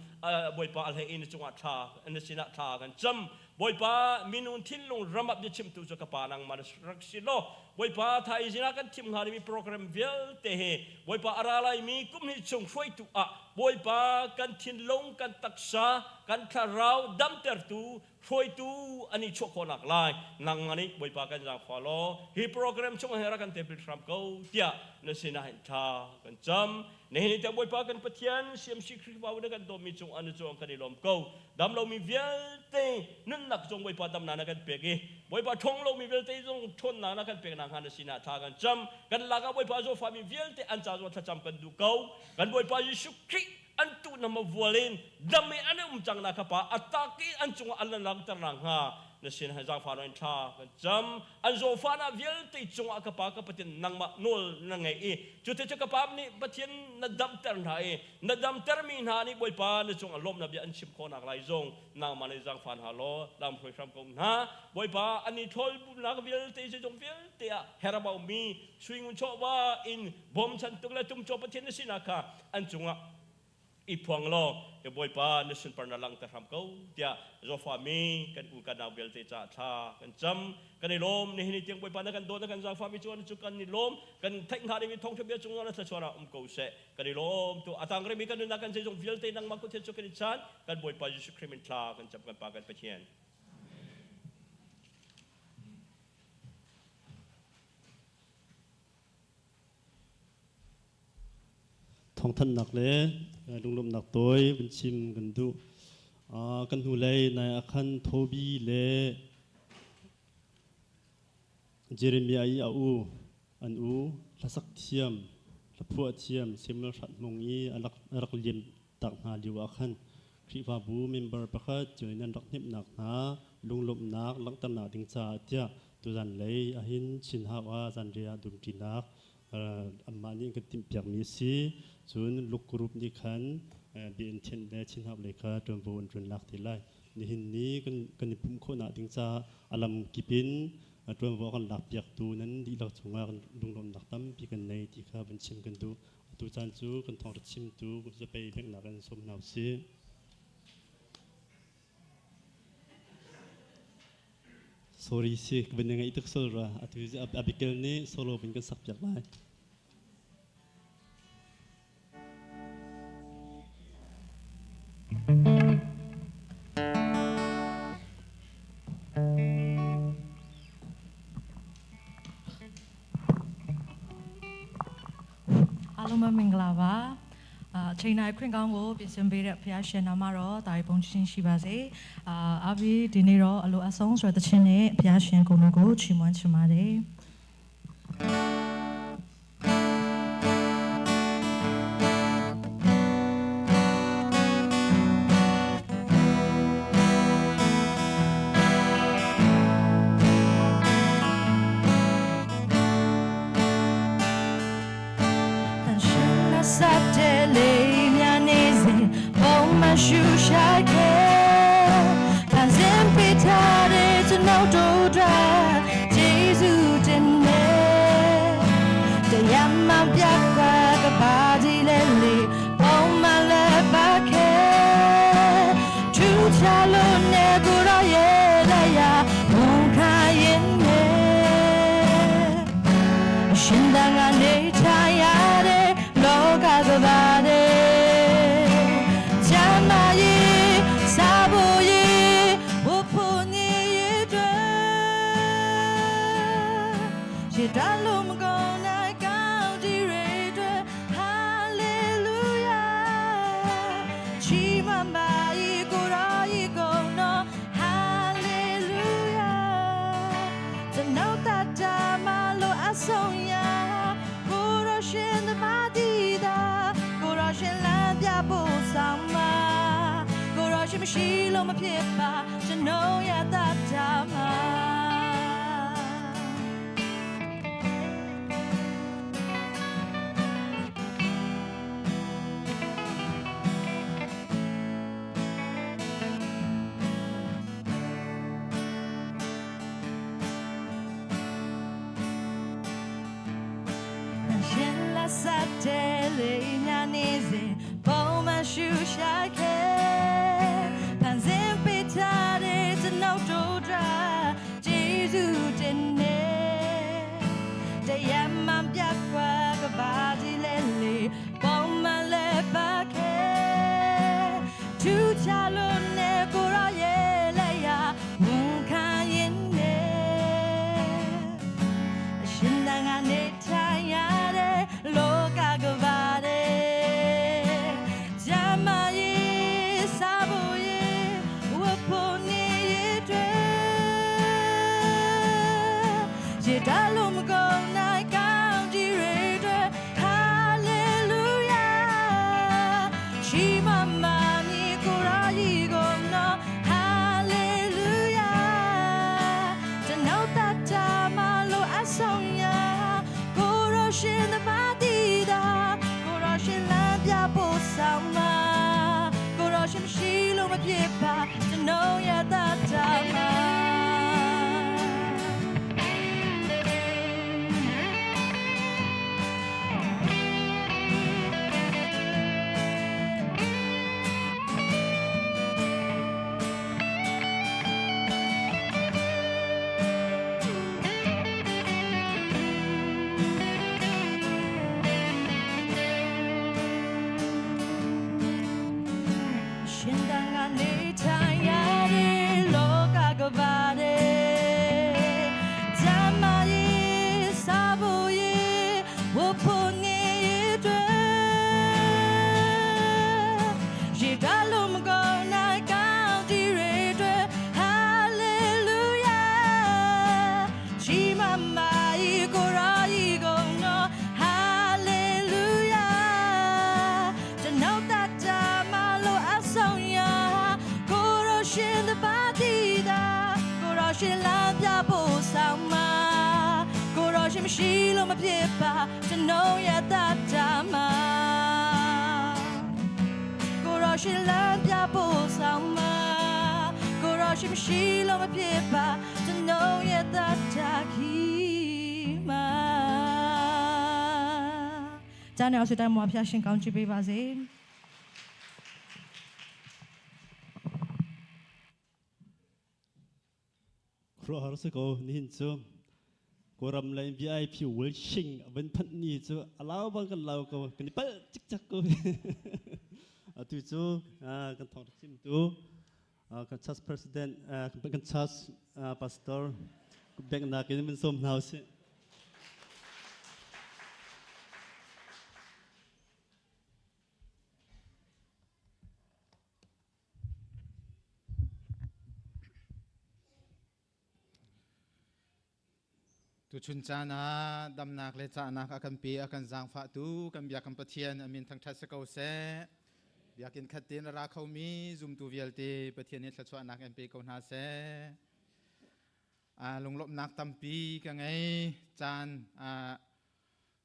Bawipa a hlei in na cungah thla na sinah thla kan cam. Bawipa minung thinlung ram ah biachimtu cu ka Pa nangmah na rak si law Bawipa thaizing ah kan thim hnga dingmi program vialte hi Bawipa a ra laimi kum hnih chung hruaitu ah Bawipa kan thinlung kan taksa kan thlarau damtertu hruaitu an i chuah khawhnak lai nangmah nih Bawipa kan zaangfah law hi program chung hin rak kan telpi hram ko tiah na sinah hin thla kan cam. Nihin ni tiang Bawipa kan Pathian CMC Khrihfabu na kan dawtmi cung ah na cung kan i lawm ko. Dam lomi vialte nunnak zong Bawipa damnak na kan pek i Bawipa ṭhawng lomi vialte zong ṭhawnnak na kan pek nakhnga na sinah thla kan cam. Kan lakah Bawipa zawfahmi vialte an ca zong thlacam kan duh ko. Kan Bawipa Jesuh Khrih an tuh na mavual in dam i an um cang na kha pa a tak i an cungah an langhter nakhnga na sin han zaangfah in thla kan cam. An zawfahnak vialte cungah ka Pa ka Pathian nangmah nawl na ngei i cuti cu ka Pa nih Pathian na damter hna i na damtermi hna nih Bawipa na cungah lawmhnak bia an chim khawhnak lai zong nangmah nih zaangfah hna law lamhruai hram ko hna. Bawipa an i ṭhawlnak vialte zeizong vialte ah herbaumi sui ngun chawva in bawmchantuk le tumcaw Pathian na sinak kha an cungah i phuang law ka Bawipa na sunparnak langhter hram ko tiah Zawfami kan u kan nau vialte caah thla kan cam. Kan i lawm. Nihin ni tiang Bawipa na kan dawt na kan zaangfahmi cu cu kan i lawm. Kan theih hnga dingmi thawngṭha bia cungah na thluachuah ah um ko seh. Kan i lawm tu. A tang rihmi kan nunnak kan zeizong vialte nangmah kut he cu kan i chan. Kan Bawipa Jesuh Khrih min thla kan cam kan Pa kan Pathian. Thawngthanhnak le lunglawmhnak tawi vun chim kan duh. Kan hnulei nai ah khan Thobi le Jeremiah i a u an u hlasak thiam, hlaphuah thiam Samuel Hrat Hmung i a rak liam tak hna lio ah khan. Khrihfabu member pakhat cio in nan rak hnemhnak hna lunglawmhnak langhternak ding caah tiah tuzan lei ahhin Chin Hau ah zanriah dumṭinak anmah nih kan timhpiakmi a si. Cun Luk Group nih khan BN Thianh le Chin Hau lei kha ṭuanvo an ṭuan lak te lai. Nihin ni kan i pumh khawhnak ding caah a lam kip in ṭuanvo a kan lakpiaktu nan dihlak cungah lunglawmhnak tampi kan nei ti kha van chim kan duh. Atu caan cu kan thawngṭha chimtu zapei benghnak in sawm hna usih. Sorry si, ka van ngaih tuk sol ra. Atu Abigail nih solo bin kan sak piak lai. အားလုံးပဲမင်္ဂလာပါအာချိန်နိုင်ခွင့်ကောင်းကိုပြင်ဆင်ပေးတဲ့ဖခင်ရှင်နာမတော်တာရီပုံချင်းရှိပါစေအာအဘီဒီနေ့တော့အလိုအဆုံးဆိုတဲ့တခြင်းနဲ့ဖခင်ရှင်ကိုယ်ကိုချီးမွမ်းချင်ပါတယ် တန်ရှင်လက်ဆက်တဲ့လေးများနေစဉ်ပုံမှန်ရှူရှိုက်ခဲ့ဖန်ဆင်းပေးထားတဲ့ကျွန်တော်တို့အတွက်ကျေးဇူးတင်နေတရားမှပြတ်ကွက်ကပါဒီလေလေးပုံမှန်လည်းပါခဲ့ထူချလို့နေကိုရောရဲ့လက်ရဝန်ခံရင်နေ ရှင်သာငါနေထိုင်ရတဲ့လောကကဘာတဲ့ချမ်းသာရေးစားဖို့ရေးဝဖို့နေရတဲ့ရေတလို့မကုန်နိုင်ကောင်းဒီတွေအတွက်ဟာလေလုယာချီးမွမ်းပါ၏ကိုရောဤကုန်တော်ဟာလေလုယာ ကျွန်ုပ်တတာမလို့အဆုံးရကိုရရှင်သမားတီတာကိုရရှင်လမ်းပြဖို့ဆောင်မှာကိုရရှင်မရှိလို့မဖြစ်ပါကျွန်ုပ်ရတတာမှာ ရှင်လာစတဲ့လေးညာနေစဉ်ပုံမှန်ရှူရှိုက်ခဲ့ဖန်ဆင်းပေးထားတဲ့ကျွန်ုပ်တို့အတွက်ကျေးဇူးတင်နေတရားမှန်ပြတ်ကွက်ကပါဒီလေလေးပုံမှန်လည်းပါခဲ့ထူချလို့နေကိုရောရဲ့လက်ရဝန်ခံရင်နေ ရှင်သာငါနေထိုင်ရတဲ့လောကကဘာတဲ့ဂျမယေစာဖို့ယေဝဖို့နေရတဲ့ရေတလို့မကုန်နိုင်ကောင်းကြီးတွေအတွက်ဟာလေလုယာချီးမွမ်းပါမည်ကိုရာဤကုန်တော်ဟာလေလုယာ ကျွန်ုပ်တတာမလို့အဆုံးရကိုရရှင်သမားတီတာကိုရရှင်လမ်းပြဖို့ဆောင်မှာကိုရရှင်မရှိလို့မဖြစ်ပါကျွန်ုပ်ရတတာမှာ ရှင်လမ်းပြဖို့ဆောင်မှာကိုရောရှင်မရှိလို့မဖြစ်ပါကျွန်တော်ရဲ့တတ်တာမှာကိုရောရှင်လမ်းပြဖို့ဆောင်မှာကိုရောရှင်မရှိလို့မဖြစ်ပါကျွန်တော်ရဲ့တတ်တာခီမှာကျန်တဲ့ဆွေတိုင်းမှာဖျားရှင်ကောင်းချီးပေးပါစေ Khuaruahhar si ko nihin cu Kawlram lei VIP Wilshing a van phanh ni cu a lau bang kan lau ko kan i palh cikcek ko. Atu cu kan thawngtha chimtu kan church president kan church pastor biaknak in van sawm hna usih. Tuchun caan ah damnak le cahnak a kan pe a kan zaangfahtu kan biak kan Pathian a min thangṭhat si ko seh. Biakinn khat tein a ra khomi zumtu vialte Pathian nih thluachuahnak in pe ko hna seh. Lunglawmhnak tampi ka ngei. Caan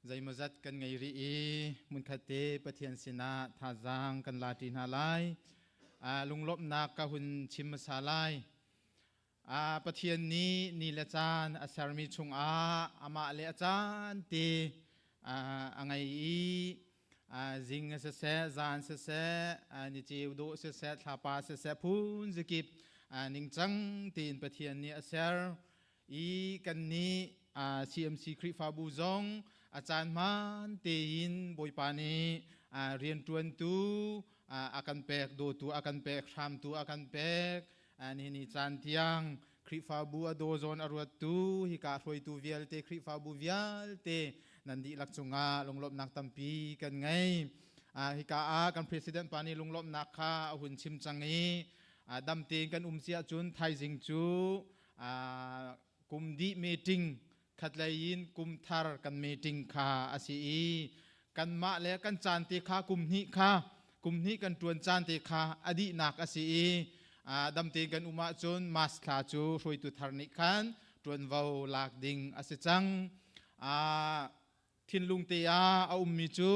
zeimawzat kan ngei rih i hmunkhat te Pathian sinah thazaang kan la ṭi hna lai. Lunglawmhnak ka hun chim hmasa lai. Pathian nih ni le caan a sermi chungah amah le a caan te a ngei i zing siseh, zan siseh, ni ceu dawh siseh, thlapa siseh, phun zikip ningcang tein Pathian nih a ser i kannih CMC Khrihfabu zong a caan hmaan tein Bawipa nih rianṭuantu a kan pek, dawtu a kan pek, hramtu a kan pek. Nihin ni caan tiang Khrihfabu a daw zawn a ruattu hika hruaitu vialte Khrihfabu vialte nan dihlak cungah lunglawmhnak tampi kan ngei. Hika ah kan president pa nih lunglawmhnak kha a hun chim cang i dam tein kan um si ahcun thaizing cu kum dih meeting khatlei in kum thar kan meeting kha a si i kanmah le kan caan te kha kum hnih kha kum hnih kan ṭuan caan te kha a dihnak a si i dam tein kan um ahcun mas thla cu hruaitu thar nih khan ṭuanvo lak ding a si cang. Thinlung te ah a ummi cu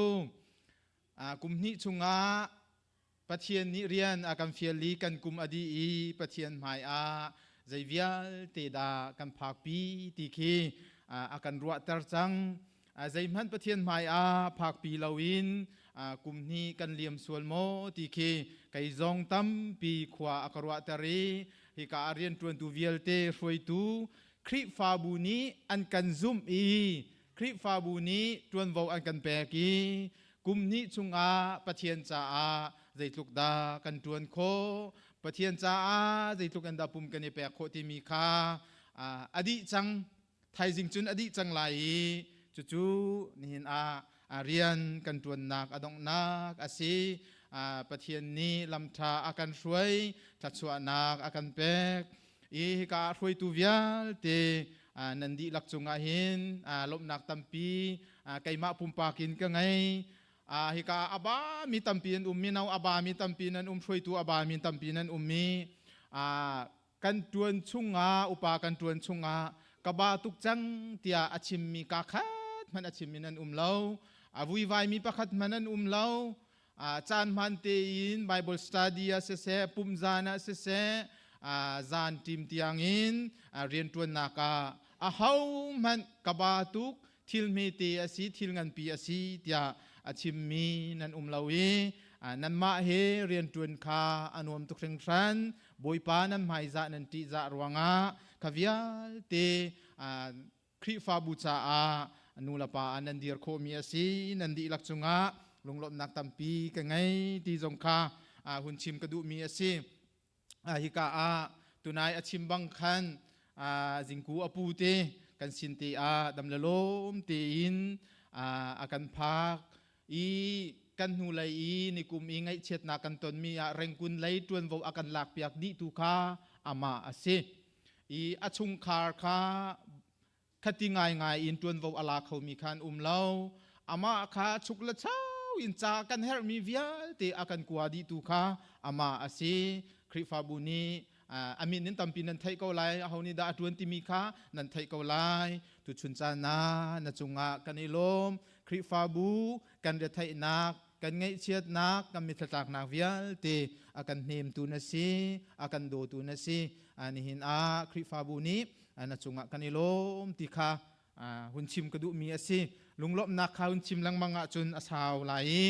kum hnih chungah Pathian nih rian a kan fial i kan kum a dih i Pathian hmai ah zei vialte dah kan phakpi ti khi a kan ruahter cang. Zeihmanh Pathian hmai ah phakpi loin kum hnih kan liam sual maw ti khi kei zong tampi khua a ka ruahter i hika ah rianṭuantu vialte hruaitu Khrihfabu nih an kan zumh i Khrihfabu nih ṭuanvo an kan pek i kum hnih chungah Pathian caah zeitluk dah kan ṭuan khawh, Pathian caah zeitluk in dah pum kan i pek khawh timi kha a dih cang. Thaizing cun a dih cang lai i cucu nihin ah rian kan ṭuannak a donghnak a si. Pathian nih lamṭha a kan hruai, thluachuahnak a kan pek. I hika ah hruaitu vialte nan dihlak cungah hin lawmhnak tampi keimah pumpak in ka ngei. Hika ah a bami tampi an um, mino a bami tampi nan um, hruaitu a bami tampi nan um i kan ṭuan chungah upa kan ṭuan chungah ka ba tuk cang tiah a chimmi ka khat hmanh a chimmi nan um lo. A vuivaimi pakhat hmanh an um lo. Caan hmaan tein Bible study ah siseh, pumh zan ah siseh, zan ṭim tiangin rianṭuannak ah ahohmanh ka ba tuk, thil hmete a si, thil nganpi a si tiah a chimmi nan um lo i nanmah he rianṭuan kha a nuam tuk hringhran. Bawipa nan hmaizah nan ṭihzah ruangah kha vialte Khrihfabu caah nu le pa ah nan dir khawhmi a si. Nan dihlak cungah lunglawmhnak tampi ka ngei ti zong kha hun chim ka duhmi a si. Hika ah tunai a chim bang khan zingku a pu te kan sin te ah dam le lawm tein a kan phak i kan hnulei i nikum i ngaihchiatnak kan tonmi ah rengkun lei ṭuanvo a kan lakpiak dihtu kha amah a si. I a chungkhar kha khati ngaingai in ṭuanvo a la khomi kha an um lo. Amah kha chuk le chau in ca kan herhmi vialte a kan kua dihtu kha amah a si. Khrihfabu nih A min in tampi nan theih ko lai. Aho nih dah a ṭuan timi kha nan theih ko lai. Tuchun caan ah na cungah kan i lawm. Khrihfabu kan retheihnak, kan ngaihchiatnak, kan mithlatlaknak vialte a kan hnemtu na si, a kan dawtu na si. Nihin ah Khrihfabu nih na cungah kan i lawm ti kha hun chim ka duhmi a si. Lunglawmhnak kha hun chim lengmang ahcun a sau lai i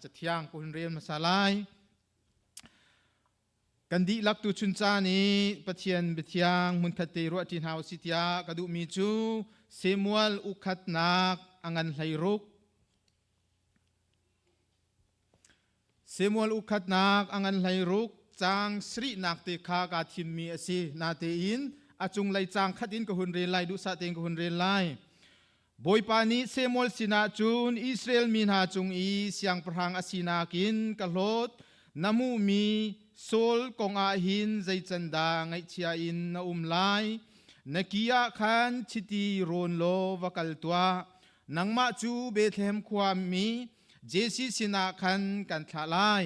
cathiang ka hun rel hmasa lai. Kan dihlak tu chun caan i Pathian biathiang hmunkhat te ruahṭi hna usih tiah ka duhmi cu Samuel ukhatnak a ngan 16. Samuel ukhatnak a ngan 16 caang sarihnak te kha kaa thimmi a si. Natein a cunglei caang khat in ka hun rel lai, duhsah tein ka hun rel lai. Bawipa nih Samuel sinah cun Israel mi hna cung i siangpahrang a sinak in ka hlawt, na hmuhmi Saul kong ah hin zei can dah ngaihchia in na um lai? Na ki ah khan chiti rawn law va kal tuah. Nangmah cu Bethlehem khua mi Jesse sinah khan kan thlah lai.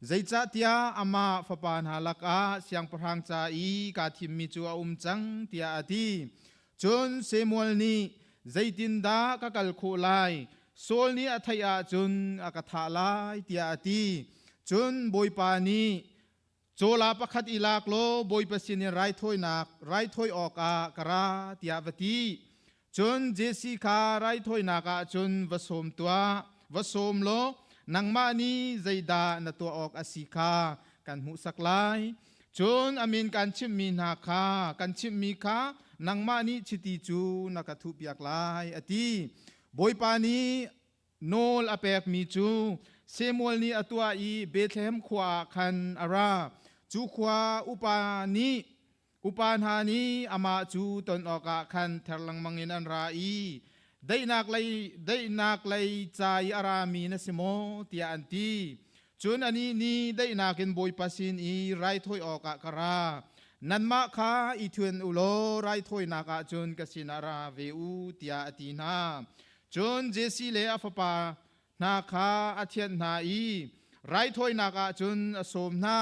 Zeicahtiah amah fapa hna lakah siangpahrang ca i kaa thimmi cu a um cang, tiah a ti. Cun Samuel nih, Zeitindah ka kal khawh lai? Saul nih a theih ahcun a ka thah lai, tiah a ti. Cun Bawipa nih, Cawla pakhat i lak law Bawipa sinin raithawinak raithawi awkah ka ra, tiah va ti. Cun Jesse kha raithawinak ah cun va sawm tuah, va sawm law nangmah nih zeidah na tuah awk a si kha kan hmuhsak lai. Cun a min kan chimhmi hna kha kan chimhmi kha nangmah nih chiti cu na ka thuhpiak lai, a ti. Bawipa nih nawl a pekmi cu Samuel nih a tuah i Bethlehem khua ah khan a ra. Cu khua upa nih upa hna nih amah cu ton awkah khan ther lengmang in an ra i daihnak lei daihnak lei ca i a rami na si maw tiah an ti. Cun anih nih daihnak in Bawipa sin i raithawi awkah ka ra. Nanmah kha i thuen u law raithawinak ah cun ka sinah ra ve u, tiah a ti hna. Cun Jesse le a fapa hna kha a thianh hna i raithawinak ah cun a sawm hna.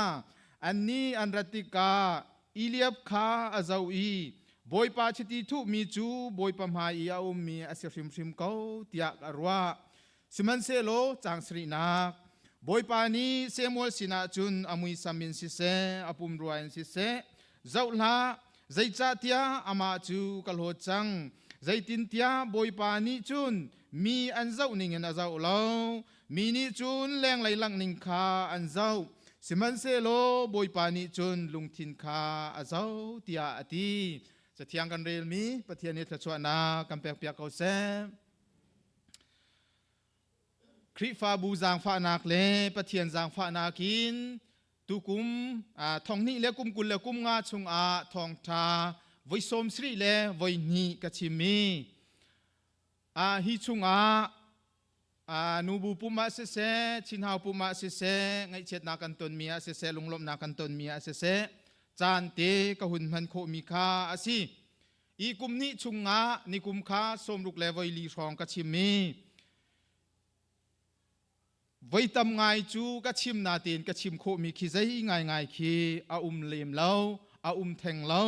Annih an rat tikah Eliab kha a zoh i Bawipa chiti thuhmi cu Bawipa hmai i a ummi a si hrimhrim ko tiah a ruah. Sihmanhsehlaw caang sarihnak Bawipa nih Samuel sinah cun a muisam in siseh, a pumrua in siseh, zoh hlah, zeicahtiah amah cu ka hlawt cang. Zeitintiah Bawipa nih cun mi an zoh ningin a zoh lo, mi nih cun lenglei langh ning kha an zoh, sihmanhsehlaw Bawipa nih cun lungthin kha a zoh, tiah a ti. Cathiang kan relmi Pathian nih thluachuahnak kan pekpiak ko seh. Khrihfabu zaangfahnak le Pathian zaangfahnak in tukum thonghnih le kum 20 le kum nga chungah thawngṭha voi 70 le voi hnih ka chim i hi chungah nubu pum ah siseh, chinhau pum ah siseh, ngaihchiatnak kan tonmi ah siseh, lunglawmhnak kan tonmi ah siseh, caan te ka hun hman khawhmi kha a si. I kum nih chungah nikum kha 60 le voi li hrawng ka chim i voi tam ngai cu ka chim natein ka chim khawhmi khi zei ngaingai khi a um lem lo, a um theng lo.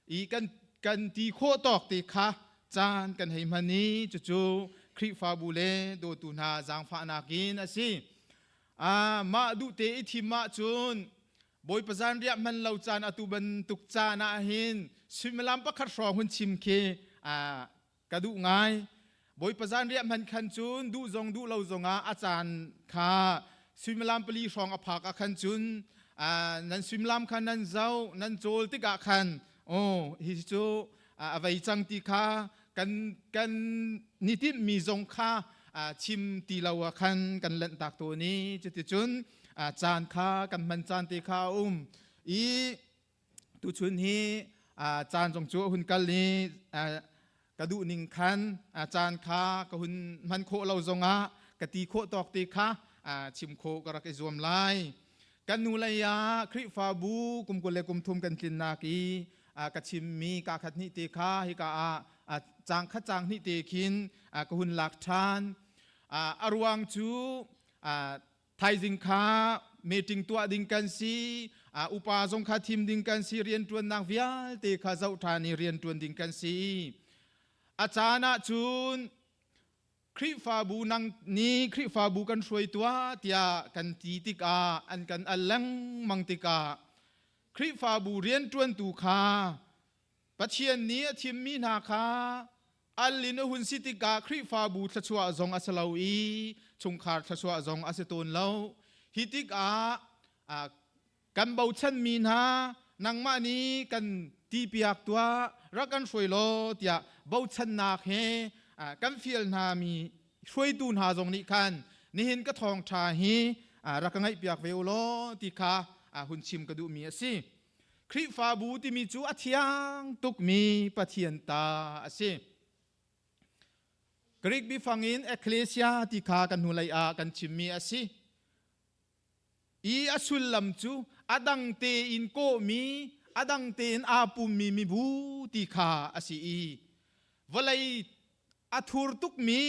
I kan ti khawh tawk te kha caan kan hei hman i cucu Khrihfabu le dawtu hna zaangfahnak in a si. Mah duh te i thim ahcun Bawipa zanriah hman lo caan atu bantuk caan ah hin suimilam pakhat hrawng hun chim khi ka duh ngai. Bawipa zanriah hman khan cun duh zong duh lo zongah a caan kha suimilam pali hrawng a phak ah khan cun nan suimilam kha nan zoh nan cawl tikah khan oh hi cu a vei cang ti kha kan ni timhmi zong kha chim ti lo ah khan kan lanh tak tawn i cuticun caan kha kan hman caan te kha a um i tuchun hi caan zong cu a hun kal i ka duh ning khan caan kha ka hun hman khawh lo zongah ka ti khawh tawk te kha chim khawh ka rak i zuam lai. Kan nu lei ah Khrihfabu kum 20 le kum thum kan tlinnak i ka chimmi ka khat hnih te kha hika ah caang khat caang hnih te khin ka hun lak ṭhan. A ruang cu thaizing kha Meeting tuah ding kan si. Upa zong kha thim ding kan si. Rianṭuannak vialte kha zoh ṭhan i rianṭuan ding kan si. A caan ah cun Khrihfabu nang nih Khrihfabu kan hruai tuah tiah kan ti tikah an kan al lengmang tikah Khrihfabu rianṭuantu kha Pathian nih a thimmi hna kha al in a hun si tikah Khrihfabu thluachuah zong a si lo i chungkhar thluachuah zong a si tawn lo. Hi tikah kan bochanmi hna nangmah nih kan tipiak tuah rak kan hruai law tiah bochannak he kan fial hna mi hruaitu hna zong nih khan nihin ka thawngṭha hi rak ka ngaihpiak ve u law ti kha hun chim ka duhmi a si. Khrihfabu timi cu a thiang tukmi Pathian ta a si. Greek biafang in ekklesia ti kha kan hnulei ah kan chimmi a si. I a sullam cu a dang tein kawhmi, a dang tein aa pummi mibu ti kha a si i vawlei a thur tukmi,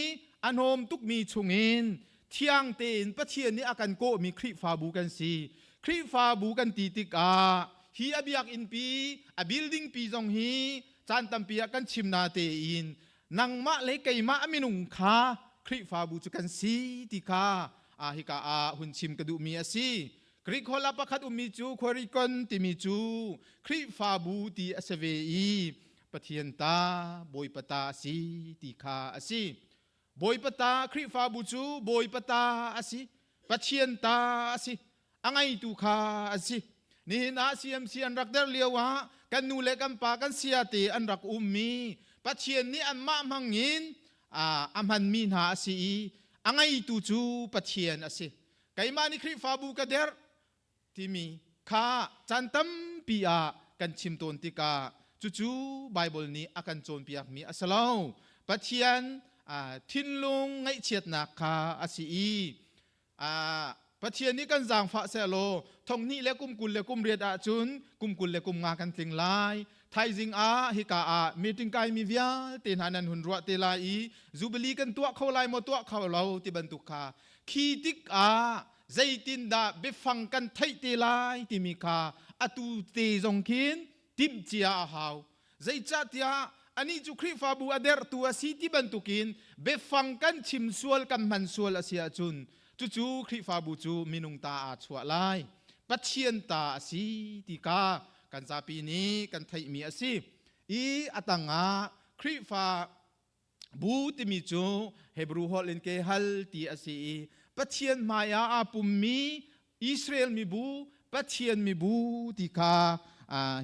a hnawm tukmi chungin thiang tein Pathian nih a kan kawhmi Khrihfabu kan si. Khrihfabu kan ti tikah hi a biakinn pi, a building pi zong hi caan tampi ah kan chim na tein nangmah le keimah a minung kha Khrihfabu cu kan si ti kha hika ah hun chim ka duhmi a si. Greek holh ah pakhat ummi cu khuarikon timi cu Khrihfabu ti a si ve i Pathian ta Bawipa ta a si ti kha a si. Bawipa ta Khrihfabu cu Bawipa ta a si. Pathian ta a si. A ngeitu kha a si. Nihin ah CMC an rak der lio ah kan nu le kan pa kan siate an rak ummi Pathian nih anmah hmangin a hmanmi hna a si i a ngeitu cu Pathian a si. Keimah nih Khrihfabu ka derh timi kha caan tampi ah kan chim tawn tikah cucu Baibal nih a kan cawnpiakmi a si lo. Pathian thinlung ngaihchiatnak kha a si i Pathian nih kan zaangfah sehlaw thonghnih le kum 20 le kum riat ahcun kum 20 le kum nga kan tling lai. Thaizing ah hika ah meeting kaimi vialte hna nan hun ruah te lai i Jubilee kan tuah kho lai maw tuah kho lo ti bantuk kha khi tikah zeitindah biafang kan theih te lai timi kha atu te zong khin timhcia a hau. Zeicahtiah anih cu Khrihfabu a derhtu a si ti bantukin biafang kan chim sual kan hman sual a si ahcun cucu Khrihfabu cu minung ta aa chuah lai. Pathian ta a si ti kha kan zapi nih kan theihmi a si. I a tangah Khrihfa bu timi cu Hebrew holh in kehal ti a si i Pathian hmaiah aa pummi Israel mibu Pathian mibu ti kha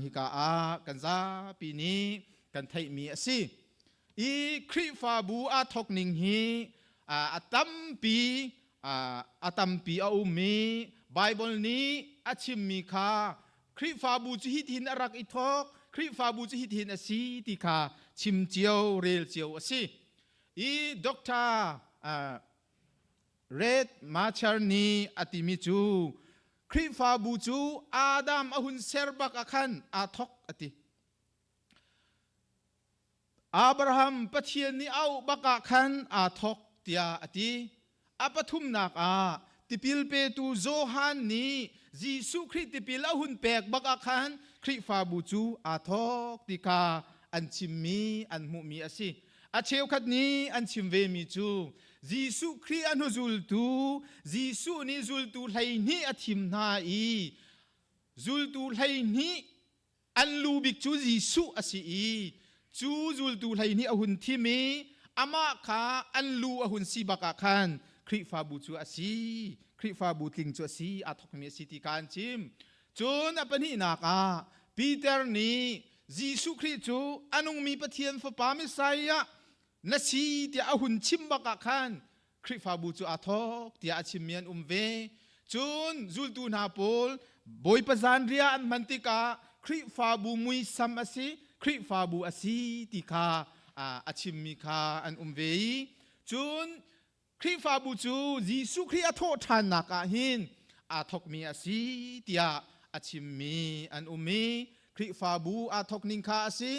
hika ah kan zapi nih kan theihmi a si. I Khrihfabu aa thawk ning hi a tampi a tampi a um i Bible nih a chimmi kha Khrihfabu cu hitihin a rak i thawk, Khrihfabu cu hitihin a si ti kha chim cio, rel cio a si. I Dr. Red Machar nih a timi cu Khrihfabu cu Adam a hun ser bak ah khan aa thawk a ti. Abraham Pathian nih a auh bak ah khan aa thawk tiah a ti. A pathumnak ah tipil petu Johan nih Jesuh Khrih tipil a hun pek bak ah khan Khrihfabu cu aa thawk ti kha an chimmi an hmuhmi a si. A cheukhat nih an chim vemi cu Jesuh Khrih a hnuzultu Jesuh nih zultu 12 a thim hna i zultu 12 An lu bik cu Jesuh a si i cu zultu 12 a hun thim i amah kha an lu a hun si bak ah khan Khrihfabu cu a si, Khrihfabu tling cu a si, aa thawkmi a si ti kha an chim. Cun a pahnihnak ah Peter nih Jesuh Khrih cu a nungmi Pathian Fapa Messiah na si tiah a hun chim bak ah khan Khrihfabu cu aa thawk tiah a chimmi an um ve. Cun zultu hna pawl Bawipa zanriah an hman tikah Khrihfabu muisam a si, Khrihfabu a si ti kha a chimmi kha an um ve i cun Khrihfabu cu Jesuh Khrih a thawh ṭhannak ah hin aa thawkmi a si tiah a chimmi an um i Khrihfabu aa thawk ning kha a si.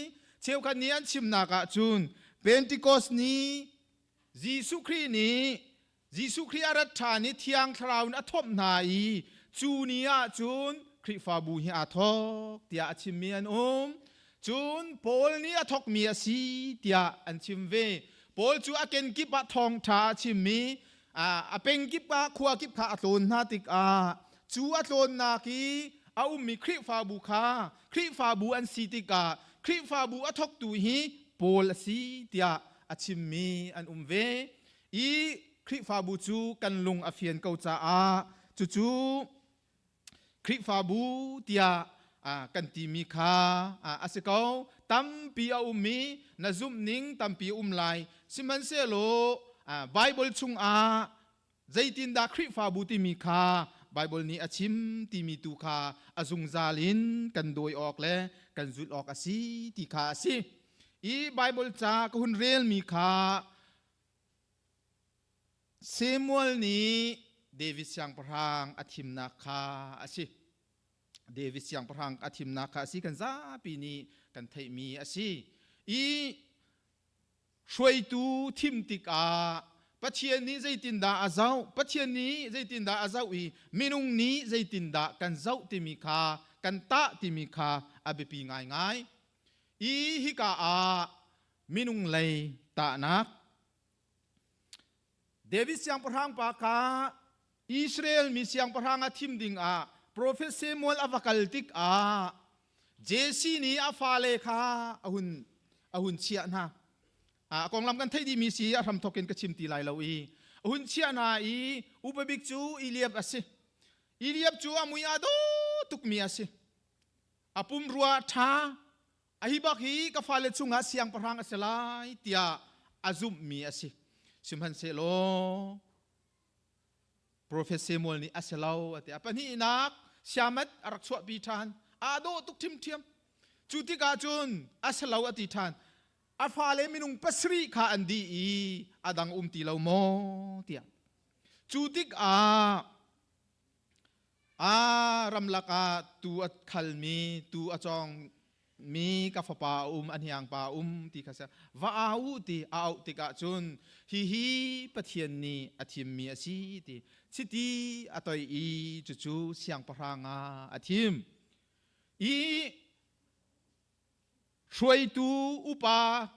Cheukhat nih an chimnak ah cun Pentecost ni Jesuh Khrih nih Jesuh Khrih a rat ṭhan i Thiang Thlarau in a thawmh hna i Cu ni ah cun Khrihfabu hi aa thawk tiah a chimmi an um. Cun Paul nih a thawkmi a si tiah an chim ve. Paul cu a kenkip ah thawngṭha a chimmi, a pengkip ah khua kip kha a tlawn hna tikah cu a tlawnnak i a ummi Khrihfabu kha Khrihfabu an si tikah Khrihfabu a thawktu hi Paul a si tiah a chimmi an um ve. I Khrihfabu cu kan lung a fian ko caah cucu Khrihfabu tiah kan timi kha a si ko. Tampi a um i na zumhning tampi a um lai. Sihmanhsehlaw Baibal chungah zeitindah Khrihfabu timi kha Baibal nih a chim timi tu kha a zungzal in kan dawi awk le kan zulh awk a si ti kha a si. I Baibal ca ka hun relmi kha Samuel nih David siangpahrang a thimnak kha a si. David siangpahrang a thimnak kha a si kan zapi nih kan theihmi a si. I hruaitu thim tikah Pathian nih zeitindah a zoh, Pathian nih zeitindah a zoh i minung nih zeitindah kan zoh timi kha kan tah timi kha a biapi ngaingai. I hika ah minung lei tahnak David siangpahrang pa kha Israel mi siangpahrang a thim ding ah profet Samuel a va kal tikah Jesse nih a fale kha a hun a hun chiah hna. A konglam kan theih dihmi si a hramthawk in ka chim ti lai lo i a hun chiah hna i upa bik cu Eliab a si. Eliab cu a mui aa dawh tukmi a si. A pumrua a ṭha, A hi bak hi ka fale chungah siangpahrang a si lai tiah a zumhmi a si. Sihmanhsehlaw Profet Samuel nih a si lo a ti. A pahnihnak siamat a rak chuahpi ṭhan. Aa dawh tuk ṭhimṭhiam. Cu tikah cun a si lo a ti ṭhan. A fale minung pasarih kha an dih i a dang um ti lo maw tiah. Cu tikah A ramlak ah tuu a khalmi, tuu a cawngmi ka fapa a um, a hniangpa a um ti kha si. Va au u ti a auh tikah cun hihi Pathian nih a thimmi a si ti chiti a toi i cucu siangpahrang ah a thim. I Hruaitu upa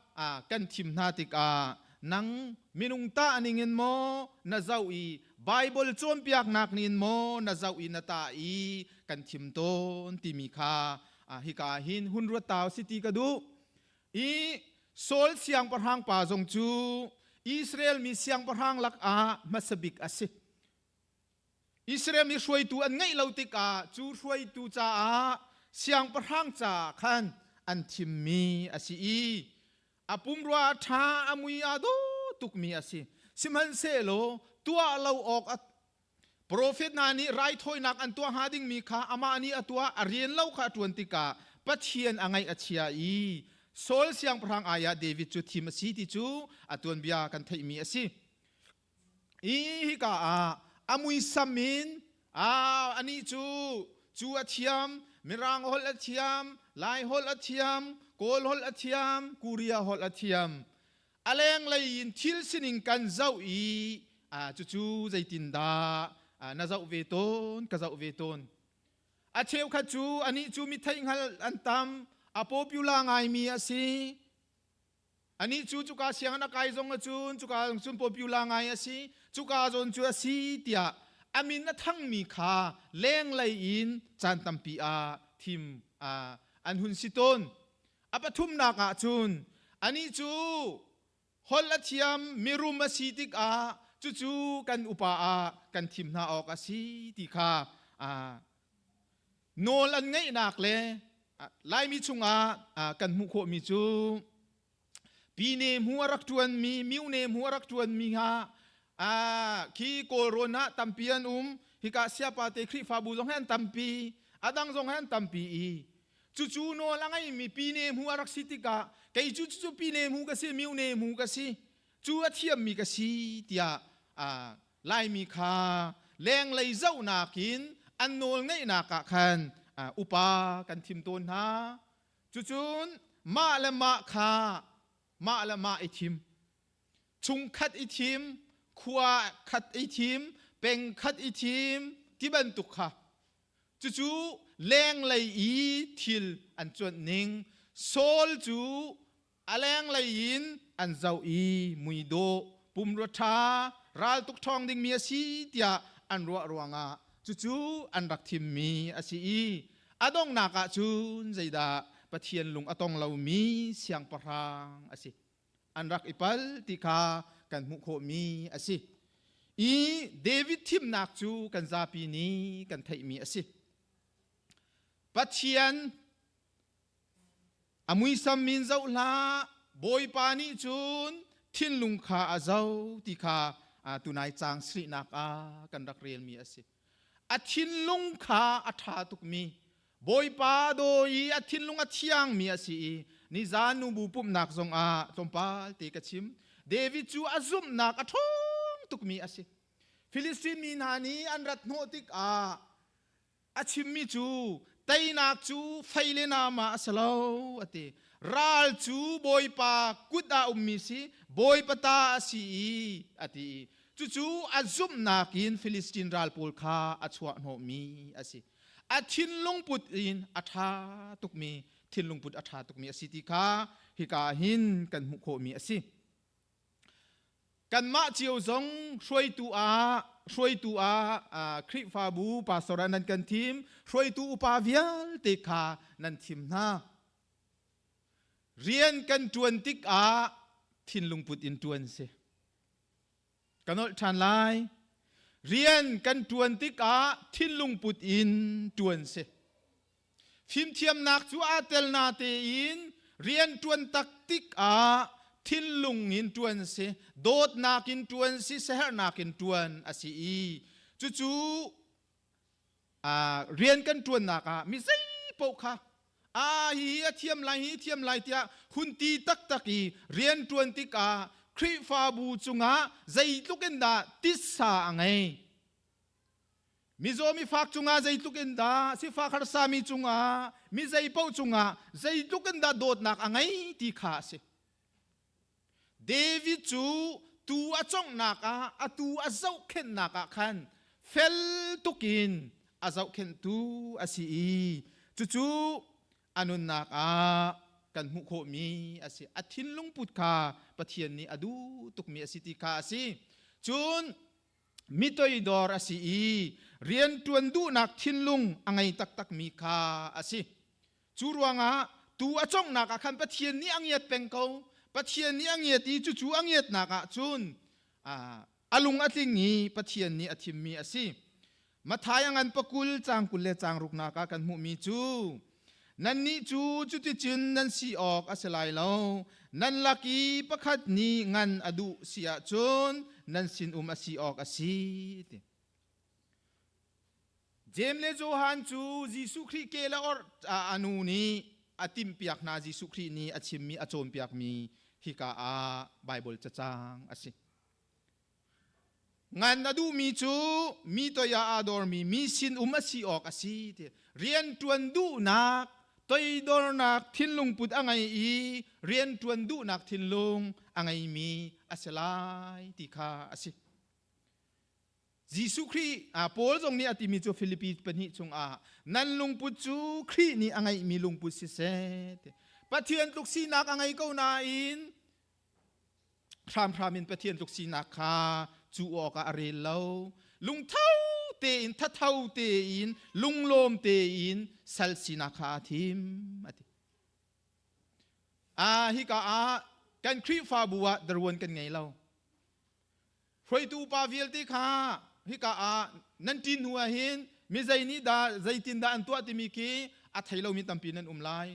kan thim hna tikah nang minung tah ning in maw na zoh i Baibal cawnpiaknak ning in maw na zoh i na tah i kan thim tawn timi kha hika ah hin hun ruat ta si ti ka duh. I Saul siangpahrang pa zong cu Israel mi siangpahrang lakah hmasa bik a si. Israel mi hruaitu an ngeih lo tikah cu hruaitu caah siangpahrang caah khan an thimmi a si i a pumrua a ṭha a mui aa dawh tukmi a si. Sihmanhsehlaw tuah lo awk a profet hna nih raithawinak an tuah hnga dingmi kha amah nih a tuah a rian lo kha a ṭuan tikah Pathian a ngaih a chia i Saul siangpahrang ai ah David cu thim a si ti cu a tuanbia kan theihmi a si. I hika ah a muisam in anih cu cu a thiam, Mirang holh a thiam, Lai holh a thiam, Kawl holh a thiam, Korea holh a thiam. A lenglei in thil sining kan zoh i cucu zeitindah na zoh ve tawn, ka zoh ve tawn. A cheukhat cu anih cu mi theihhngal an tam, a popular ngaimi a si. Anih cu cuka sianginn a kai zong ahcun cuka cun popular ngai a si, cuka zawn cu a si tiah a min a thangmi kha lenglei in caan tampi ah thim an hun si tawn. A pathumnak ah cun anih cu holh a thiam, mirum a si tikah cucu kan upa ah kan thim hna awk a si ti kha nawl an ngeihnak le Laimi chungah kan hmuh khawhmi cu Pine hmu a rak ṭuanmi, Myone hmu a rak ṭuanmi ha khi Kawlrawn ah tampi an um. Hika Siapa te Khrihfabu zong hi an tampi, a dang zong hi an tampi i cucu nawl a ngeimi Pine hmu a rak si tikah kei cu cucu Pine hmu ka si, Myone hmu ka si, cu a thiammi ka si tiah Laimi kha lenglei zohnak in an nawlngeihnak ah khan upa kan thim tawn hna. Cucun mah le mah kha mah le mah i thim. Chungkhat i thim, khua khat i thim, peng khat i thim ti bantuk kha. Cucu lenglei i thil an cuanh ning. Saul cu a lenglei in an zoh i muidawh, pumrua ṭha, raltuk ṭhawng dingmi a si tiah an ruah ruangah cucu an rak thimmi a si i a donghnak ah cun zeidah Pathian lung a tong lomi siangpahrang a si. An rak i pal ti kha kan hmuh khawhmi a si. I David thimnak cu kan zapi nih kan theihmi a si. Pathian a muisam min zoh hlah, Bawipa nih cun thinlung kha a zoh ti kha tunai caang sarihnak ah kan rak relmi a si. A thinlung kha a ṭha tukmi, Bawipa daw i a thinlung a thiangmi a si i nizan nubu pumhnak zongah tlawmpal te ka chim. David cu a zumhnak a ṭhawng tukmi a si. Filistin mi hna nih an rat hnawh tikah a chimmi cu teinak cu fei le nam ah a si lo a ti. Ral cu Bawipa kut ah ummi si, Bawipa ta a si i a ti. Cucu a zumhnak in Filistin ral pawl kha a chuah hnawhmi a si. A thinlung put in a ṭha tukmi thinlung put a ṭha tukmi a si ti kha hika hin kan hmuh khawhmi a si. Kanmah cio zong hruaitu ah hruaitu ah Khrihfabu pastor ah nan kan thim, hruaitu upa vialte kha nan thim hna. Rian kan ṭuan tikah thinlung put in ṭuan si. Ka nolh ṭhan lai. Rian kan ṭuan tikah thinlung put in ṭuan si. Fimthiamnak cu aa tel na tein rian ṭuan tak tikah thinlung in ṭuan si, dawtnak in ṭuan si, siaherhnak in ṭuan a si i cucu rian kan ṭuannak ah mi zei paoh kha a hi a thiam lai hi thiam lai tiah hun ti taktak i rian ṭuan tikah Khrihfabu cungah zeitluk in dah titsa a ngei. Mizaw mifak cungah zeitluk in dah sifak harsa mi cungah mi zei paoh cungah zeitluk in dah dawtnak a ngei ti kha a si. David cu tu a conghnak ah a tu a zohkhenhnak ah khan fel tukin a zohkhenhtu a si i cucu a nunnak ah kan hmuh khawhmi a si. A thinlung put kha Pathian nih a duh tukmi a si ti kha a si. Cun mitoidor a si i rianṭuan duhnak thinlung a ngei taktakmi kha a si. Cu ruangah tu a conghnak ah khan Pathian nih a ngiat peng ko. Pathian nih a ngiat i cucu a ngiatnak ah cun a lung a tling i Pathian nih a thimmi a si. Matthai a ngan pakul caang 20 le caang ruknak ah kan hmuhmi cu nannih cu cuticun nan si awk a si lai lo. Nan lak i pakhat nih ngan a duh si ahcun nan sinum a si awk a si. Ti. Jeim le Johan cu Jesuh Khrih ke le orh a nu nih a timhpiak hna Jesuh Khrih nih a chimmi a cawnpiakmi hika ah Baibal cacang a si. Ngan a duhmi cu mi toi ah aa dormi mi sinum a si awk a si ti rianṭuan duhnak toidornak thinlung put a ngei i rianṭuan duhnak thinlung a ngeimi a si lai ti kha a si. Jesuh Khrih Paul zong nih a timi cu Filipi pahnih chungah nan lungput cu Khrih nih a ngeihmi lungput siseh Pathian tluk sinak a ngei ko nain hramhram in Pathian tluk sinak kha cu awkah a rel lo. Lungtho tein, thatho tein, lunglawm tein sal sinak kha aa thim a ti. Ah, hika ah kan Khrihfabu ah daruan kan ngei lo. Hruaitu upa vialte kha hika ah nan ṭin hnu ah hin mi zei nih dah zeitin dah an tuah timi khi a thei lomi tampi nan um lai.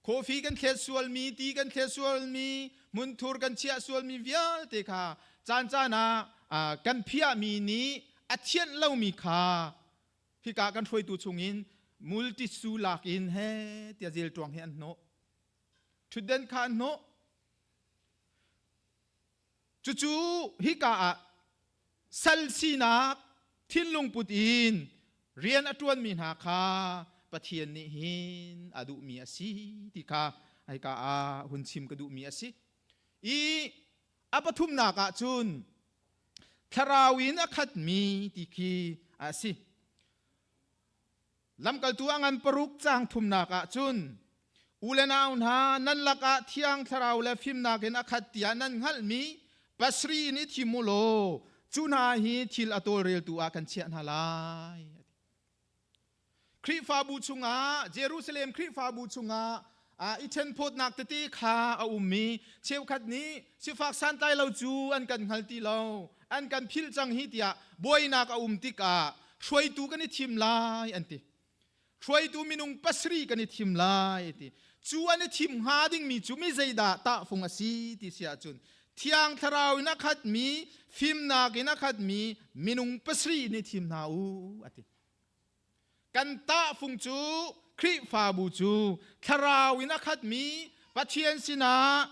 Coffee kan thlet sualmi, ti kan thlet sualmi, hmunthur kan chiah sualmi vialte kha caan caan ah kan phiahmi nih a thianh lomi kha hika kan hruaitu chungin multisu lak in he tia zel tuang hi an hnawh. Ṭhutden kha an hnawh. Cucu hika ah sal sinak thinlung put in rian a ṭuanmi hna kha Pathian nih hin a duhmi a si ti kha hika ah hun chim ka duhmi a si. I a pathumnak ah cun thlarau in a khatmi ti khi a si. Lamkaltu a ngan paruk caang thumnak ah cun u le nau hna nan lakah thiang thlarau le fimnak in a khat tiah nan hngalhmi pasri in i thim u law cu hna hi thil a tawlreltu ah kan chiah hna lai. Khrihfabu chungah Jerusalem Khrihfabu chungah i ṭhenphawtnak tete kha a um i cheukhat nih sifak santlai lo cu an kan hngal ti lo an kan philh cang hi tiah buainak a um tikah hruaitu kan i thim lai an ti. Hruaitu minung pasarih kan i thim lai ti. Cu an i thim hnga dingmi cu mi zeidah tahfung a si ti si ahcun Thiang Thlarau in a khatmi fimnak in a khatmi minung pasarih in i thim hna u a ti. Kan tahfung cu Khrihfabu cu thlarau in a khatmi Pathian sinah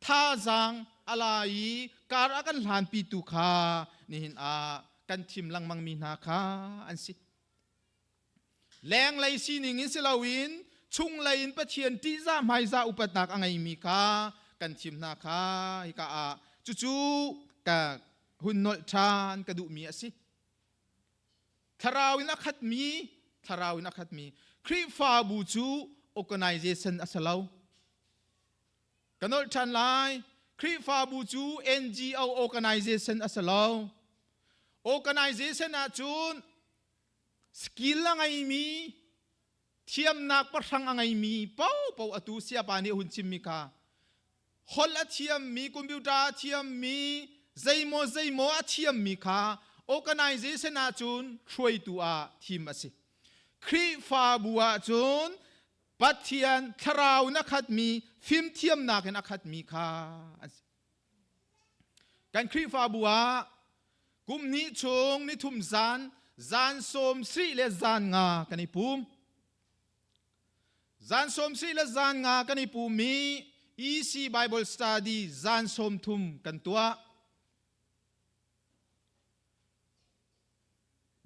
thazaang a la i kar a kan hlanpitu kha nihin ah kan thim lengmangmi hna kha an si. Lenglei sining in si loin chunglei in Pathian ṭihzah hmaizah upatnak a ngeimi kha kan thim hna kha hika ah cucu ka hun nolh ṭhan ka duhmi a si. Thlarau in a khatmi, thlarau in a khatmi Khrihfabu cu organization a si lo. Ka nolh ṭhan lai. Khrihfabu cu NGO organization a si lo. Organization ahcun skill a ngeimi, thiamnak pahrang a ngeimi paohpaoh atu siapa nih a hun chimmi kha holh a thiammi, computer a thiammi, zeimaw zeimaw a thiammi kha organization ahcun hruaitu ah thim a si. Khrihfabu ahcun Pathian thlarau in a khatmi, fimthiamnak in a khatmi kha an si. Kan Khrihfabu ah kum hnih chung nithum zan, zan sawm sri le zan nga kan i pum. Zan sawmsarih le zan nga kan i pum i EC Bible Study zan 30 kan tuah.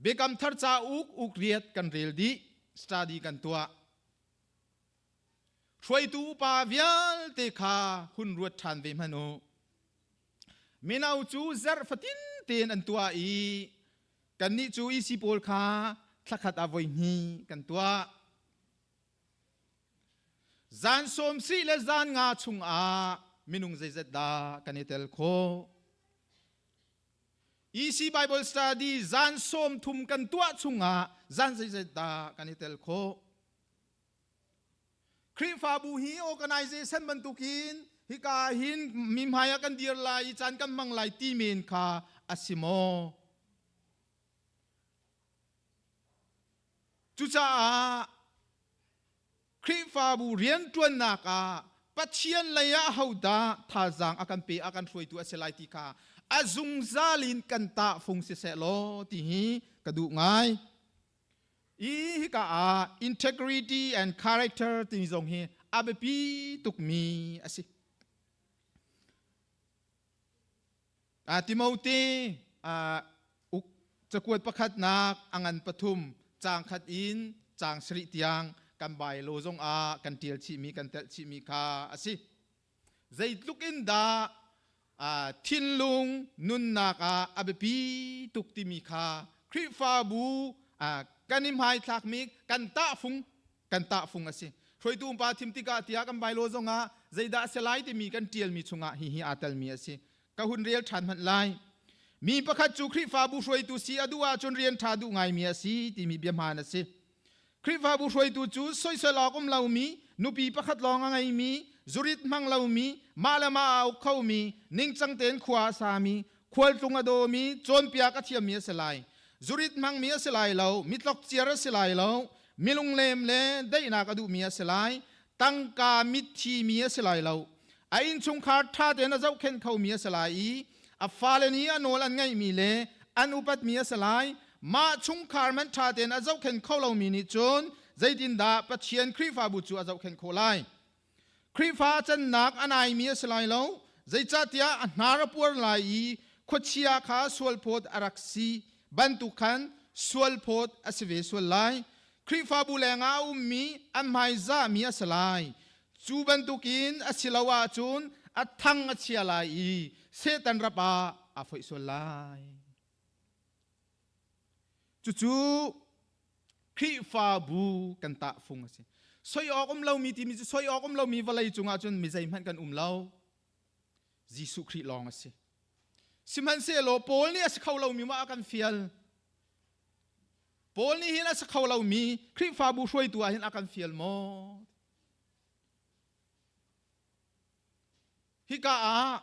Biakam Thar cauk uk riat kan rel dih, study kan tuah. Hruaitu upa vialte kha hun ruat ṭhan ve hmanh u. Mino cu zarh fatin tein an tuah i kannih cu EC pawl kha thlakhat ah voi hnih kan tuah. Zan 70 le zan nga chungah minung zeizat dah kan i tel khawh? EC Bible Study zan 30 kan tuah chungah zan zeizat dah kan i tel khawh? Khrihfabu hi organization bantukin hika hin mi hmai ah kan dir lai i caan kan hmang lai ti men kha a si maw? Cucaah Khrihfabu rianṭuannak ah Pathian lei ah ahodah thazaang a kan pe a kan hruaitu a si lai ti kha a zungzal in kan tahfung siseh law ti hi ka duh ngai. I hika ah integrity and character timi zong hi a biapi tukmi a si. Timote uk cakuat pakhatnak a ngan pathum caang khat in caang sarih tiang kan Bailo zong ah kan ṭial chihmi kan telh chihmi kha a si. Zeitluk in dah thinlung nunnak ah a biapi tuk timi kha Khrihfabu kan i hmaithlakmi kan tahfung kan tahfung a si. Hruaitu pa thim tikah tiah kan Bailo zongah zeidah a si lai timi kan ṭialmi chungah hihi aa telmi a si. Ka hun rel ṭhan hmanh lai. Mi pakhat cu Khrihfabu hruaitu si a duh ahcun rian ṭha duh ngaimi a si timi bia hmaan a si. Khrihfabu hruaitu cu soisel awk um lomi, nupi pakhat lawng a ngeimi, zurit hmang lomi, mah le mah aa uk khomi, ningcang tein khua a sami, khualtlung a dawmi, cawnpiak a thiammi a si lai. Zurit hmangmi a si lai lo, mitlokciar a si lai lo, milunglem le daihnak a duhmi a si lai, tangka mitthimi a si lai lo. A innchungkhar ṭha tein a zohkhenh khomi a si lai i a fale nih a nawl an ngaihmi le an upatmi a si lai. Mah chungkhar hmanh ṭha tein a zohkhenh kho lomi nih cun zeitindah Pathian Khrihfabu cu a zohkhenh khawh lai? Khrihfa a cannak a naimi a si lai lo, zeicahtiah a hnar a puar lai i khuachia kha sualphawt a rak si bantuk khan sualphawt a si ve sual lai. Khrihfabu lengah a ummi an hmaizahmi a si lai. Cu bantukin a si lo ahcun a thang a chia lai i Satan rap ah aa foih sual lai. Cucu Khrihfabu kan tahfung a si. Soi awk um lomi timi cu soi awk um lomi vawlei cungah cun mi zeihmanh kan um lo. Jesuh Khrih lawng a si. Sihmanhsehlaw Paul nih a si kho lomi mah a kan fial. Paul nih hin a si kho lomi Khrihfabu hruaitu ah hin a kan fial maw? Hika ah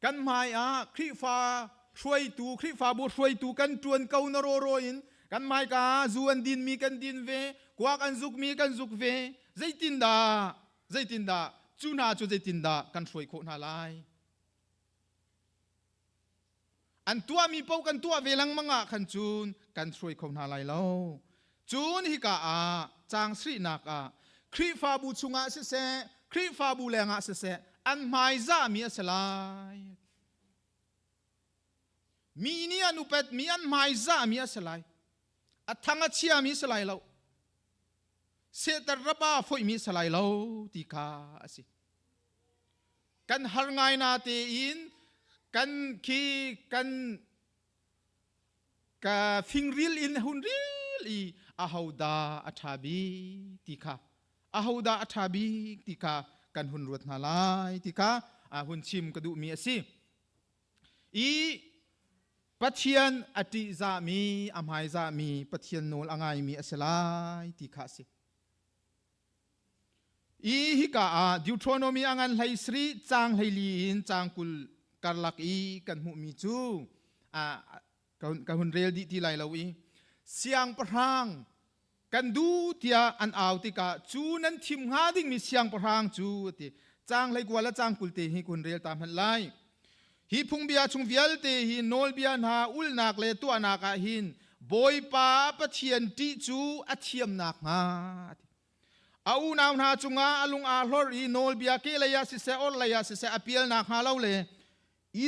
kan hmai ah Khrihfa hruaitu, Khrihfabu hruaitu kan ṭuan ko na rawraw in kan hmaika ah zu an dinmi kan din ve, kuak an zukmi kan zuk ve. Zeitindah, zeitindah, cu hna cu zeitindah kan hruai khawh hna lai? An tuahmi paoh kan tuah ve lengmang ah khan cun kan hruai kho hna lai lo. Cun hika ah caang sarihnak ah Khrihfabu chungah siseh, Khrihfabu lengah siseh, an hmaizahmi a si lai. Mi nih an upatmi an hmaizahmi a si lai. A thang a chiami si lai lo. Sehter rapa foihmi si lai lo ti kha a si. Kan har ngai na tein kan khi kan ka fingril in hun ril i ahodah a ṭha bik ti kha ahodah a ṭha bik ti kha kan hun ruat hna lai ti kha hun chim ka duhmi a si. I Pathian a ṭihzahmi, a hmaizahmi, Pathian nawl a ngaimi a si lai ti kha a si. I hika ah Deuteronomy a ngan hlei sri caang 14 in caang 20 karlak i kan hmuhmi cu ka hun rel dih ti lai lo i siangpahrang kan duh tiah an au tikah cu nan thim hnga dingmi siangpahrang cu ti caang 19 le caang 20 te hi kun rel ta hmanh lai. Hi phungbia chung vialte hi nawlbia hna ulnak le tuahnak ah hin Bawipa Pathian ṭih cu a thiamnak hnga. A unau hna cungah a lung aa hlorh i nawlbia kehlei ah siseh orhlei ah siseh a pial nakhnga lo le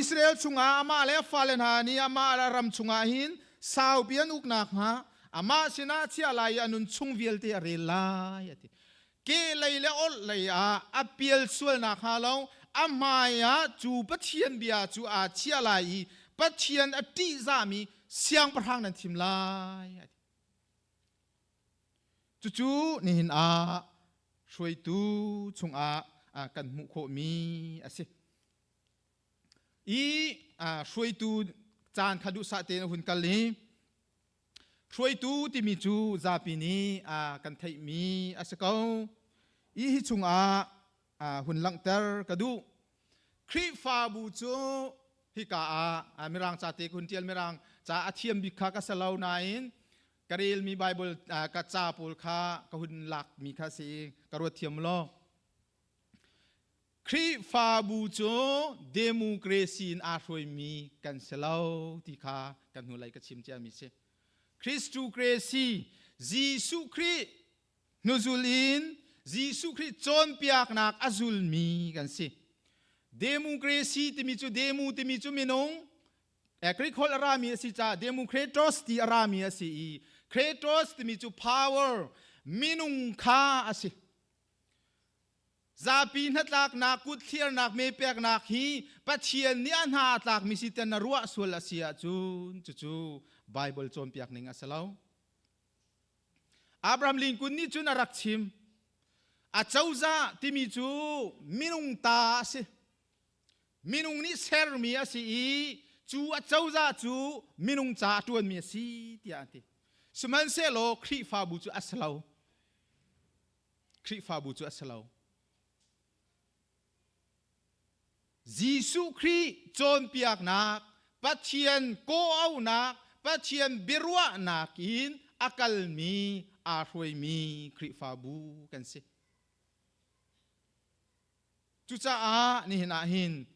Israel chungah amah le a fale hna nih amah le a ram chungah hin saupi an uk nakhnga amah sinah chiah lai i a nun chung vialte a rel lai a ti. Kehlei le orhlei ah a pial sual nakhnga lo a hmai ah cu Pathian bia cu aa chiah lai i Pathian a ṭihzahmi siangpahrang nan thim lai a ti. Cucu nihin ah hruaitu chungah kan hmuh khawhmi a si. I hruaitu caan kha duhsah tein a hun kal i hruaitu timi cu zapi nih kan theihmi a si ko. I hi chungah hun langhter ka duh. Khrihfabu cu hika ah Mirang ca te kun tial Mirang ca a thiam bik kha ka si lo nain ka relmi Bible ka ca pawl kha ka hun lakmi kha si ka ruat thiam law. Khrihfabu cu democracy in aa hruaimi kan si lo ti kha kan hnulei ka chim ciami si. Christocracy Jesuh Khrih hnuzul in Jesuh Khrih cawnpiaknak a zulmi kan si. Democracy timi cu demu timi cu minung Greek holh a rami a si caah democratos ti a rami a si i kratos timi cu power minung kha a si. Zapi hnatlaknak, kutthliarnak, mepeknak hi Pathian nih a hna a tlakmi si ten na ruah sual a si ahcun cucu Bible cawnpiak ning a si lo. Abraham Lincoln nih cun a rak chim. A cozah timi cu minung ta a si. Minung nih sermi a si i cu a cozah cu minung ca a ṭuanmi a si tiah a ti. Sihmanhsehlaw Khrihfabu cu a si lo. Khrihfabu cu a si lo. Jesuh Khrih cawnpiaknak, Pathian kawhauhnak, Pathian biaruahnak in a kalmi, aa hruaimi Khrihfabu kan si. Cucaah nihin ah hin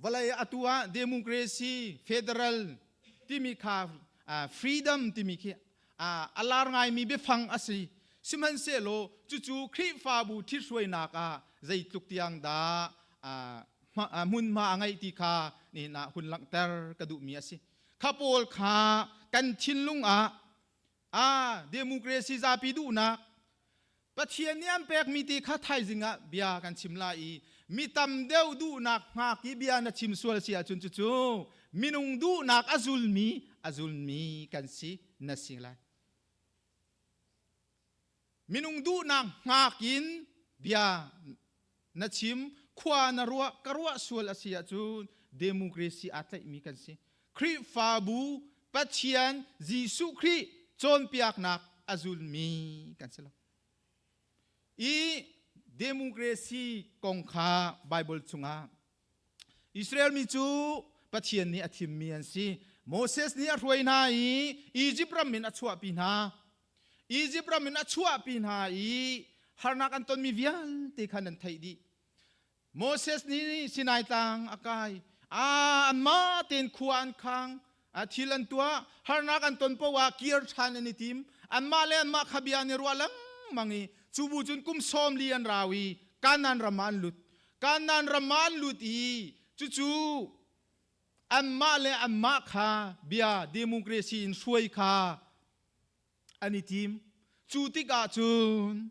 vawlei atu ah democracy, federal timi kha freedom timi khi a lar ngaimi biafang a si. Sihmanhsehlaw cucu Khrihfabu ṭhithruainak ah zeitluk tiang dah hmunhma a ngeih ti kha nihin ah hun langhter ka duhmi a si. Kha pawl kha kan thinlung ah a democracy zapi duhnak Pathian nih an pekmi ti kha thaizing ah bia kan chim lai i mi tam deuh duhnak hngak i bia na chim sual si ahcun cucu minung duhnak a zulmi a zulmi kan si na si lai. Minung duhnak hngak in bia na chim, khua na ruah, ka ruah sual a si ahcun democracy aa tlaihmi kan si. Khrihfabu Pathian Jesuh Khrih cawnpiaknak a zulmi kan si lo. I democracy kong kha Bible chungah Israel mi cu Pathian nih a thimmi an si. Moses nih a hruai hna i Egypt ram in a chuahpi hna. Egypt ram in a chuahpi hna i harnak an tonmi vialte kha nan theih dih. Moses nih Sinai tlang a kai. Ah, anmah tein khua an khang. Thil an tuah. Harnak an ton paoh ah kir ṭhan an i tim. Anmah le anmah kha bia an i ruah lengmang i cu bu cun kum 40 an rau i Kanaan ram ah an lut. Kanaan ram ah an lut i cucu anmah le anmah kha bia democracy in hruai kha an i tim. Cu tikah cun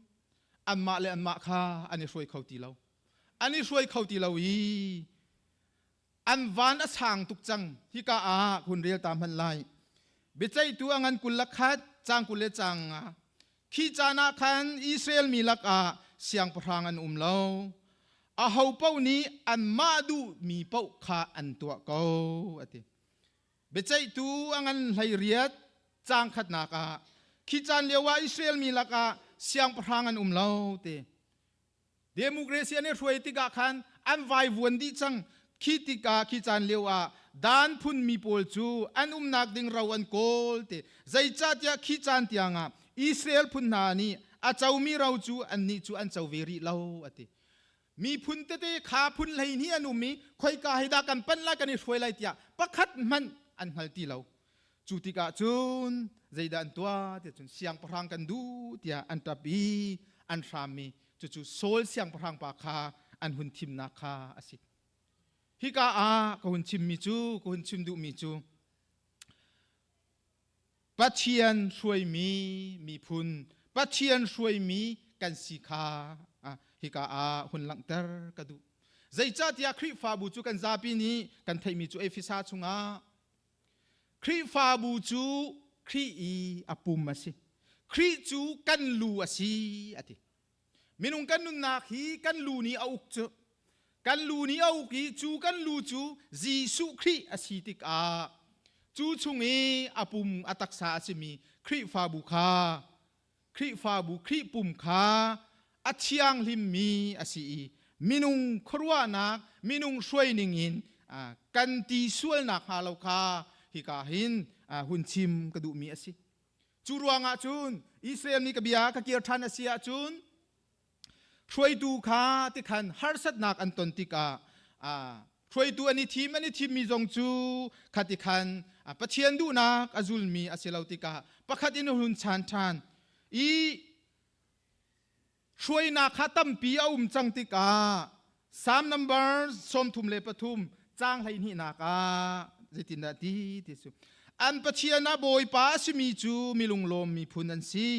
anmah le anmah kha an i hruai kho ti lo. An i hruai kho ti lo i an van a sang tuk cang. Hika ah hun rel ta hmanh lai. Biaceihtu a ngan 21, caang 20 le caang nga. Khi caan ah khan Israel mi lakah siangpahrang an um lo. Aho paoh nih anmah duhmi paoh kha an tuah ko, a ti. Biaceihtu a ngan 18 caang khatnak ah khi caan lio ah Israel mi lakah siangpahrang an um lo ti. Democracy an i hruai tikah khan an vaivuan dih cang. Khi tikah khi caan lio ah Dan phunmi pawl cu an umnak ding ro an kawl ti. Zeicahtiah khi caan tiangah Israel phun hna nih a comi ro cu annih cu an co ve rih lo a ti. Miphun tete kha phun 12 an um i khoika hi dah kan panh lai kan i hruai lai tiah pakhat hmanh an hngal ti lo. Cu tikah cun zeidah an tuah tiah cun siangpahrang kan duh tiah an ṭap i an hram i cucu Saul siangpahrang pa kha an hun thimnak kha a si. Hika ah ka hun chimmi cu ka hun chim duhmi cu Pathian hruaimi miphun Pathian hruaimi kan si kha hika ah hun langhter ka duh. Zeicahtiah Khrihfabu cu kan zapi nih kan theihmi cu Efesa chungah Khrihfabu cu Khrih i a pum a si. Khrih cu kan lu a si a ti. Minung kan nunnak hi kan lu nih a uk cu. Kan lu nih a uk i cu kan lu cu Jesuh Khrih a si tikah cu chung i a pum a taksa a simi Khrihfabu kha Khrihfabu Khrih pum kha a thianghlimmi a si i minung khuaruahnak minung hruaining in kan ti sualnak hnga lo kha hika hin hun chim ka duhmi a si. Cu ruangah cun Israel mi ka bia ka kir ṭhan a si ahcun hruaitu kha tikhan harsatnak an ton tikah hruaitu an i thim an i thimmi zong cu khati khan Pathian duhnak a zulmi a si lo tikah pakhat in a hun chan ṭhan i hruainak kha tampi a um cang tikah Psalm number 33 caang 12nak ah zeitindah ti ti cu an Pathian ah Bawipa a simi cu milunglawm miphun an si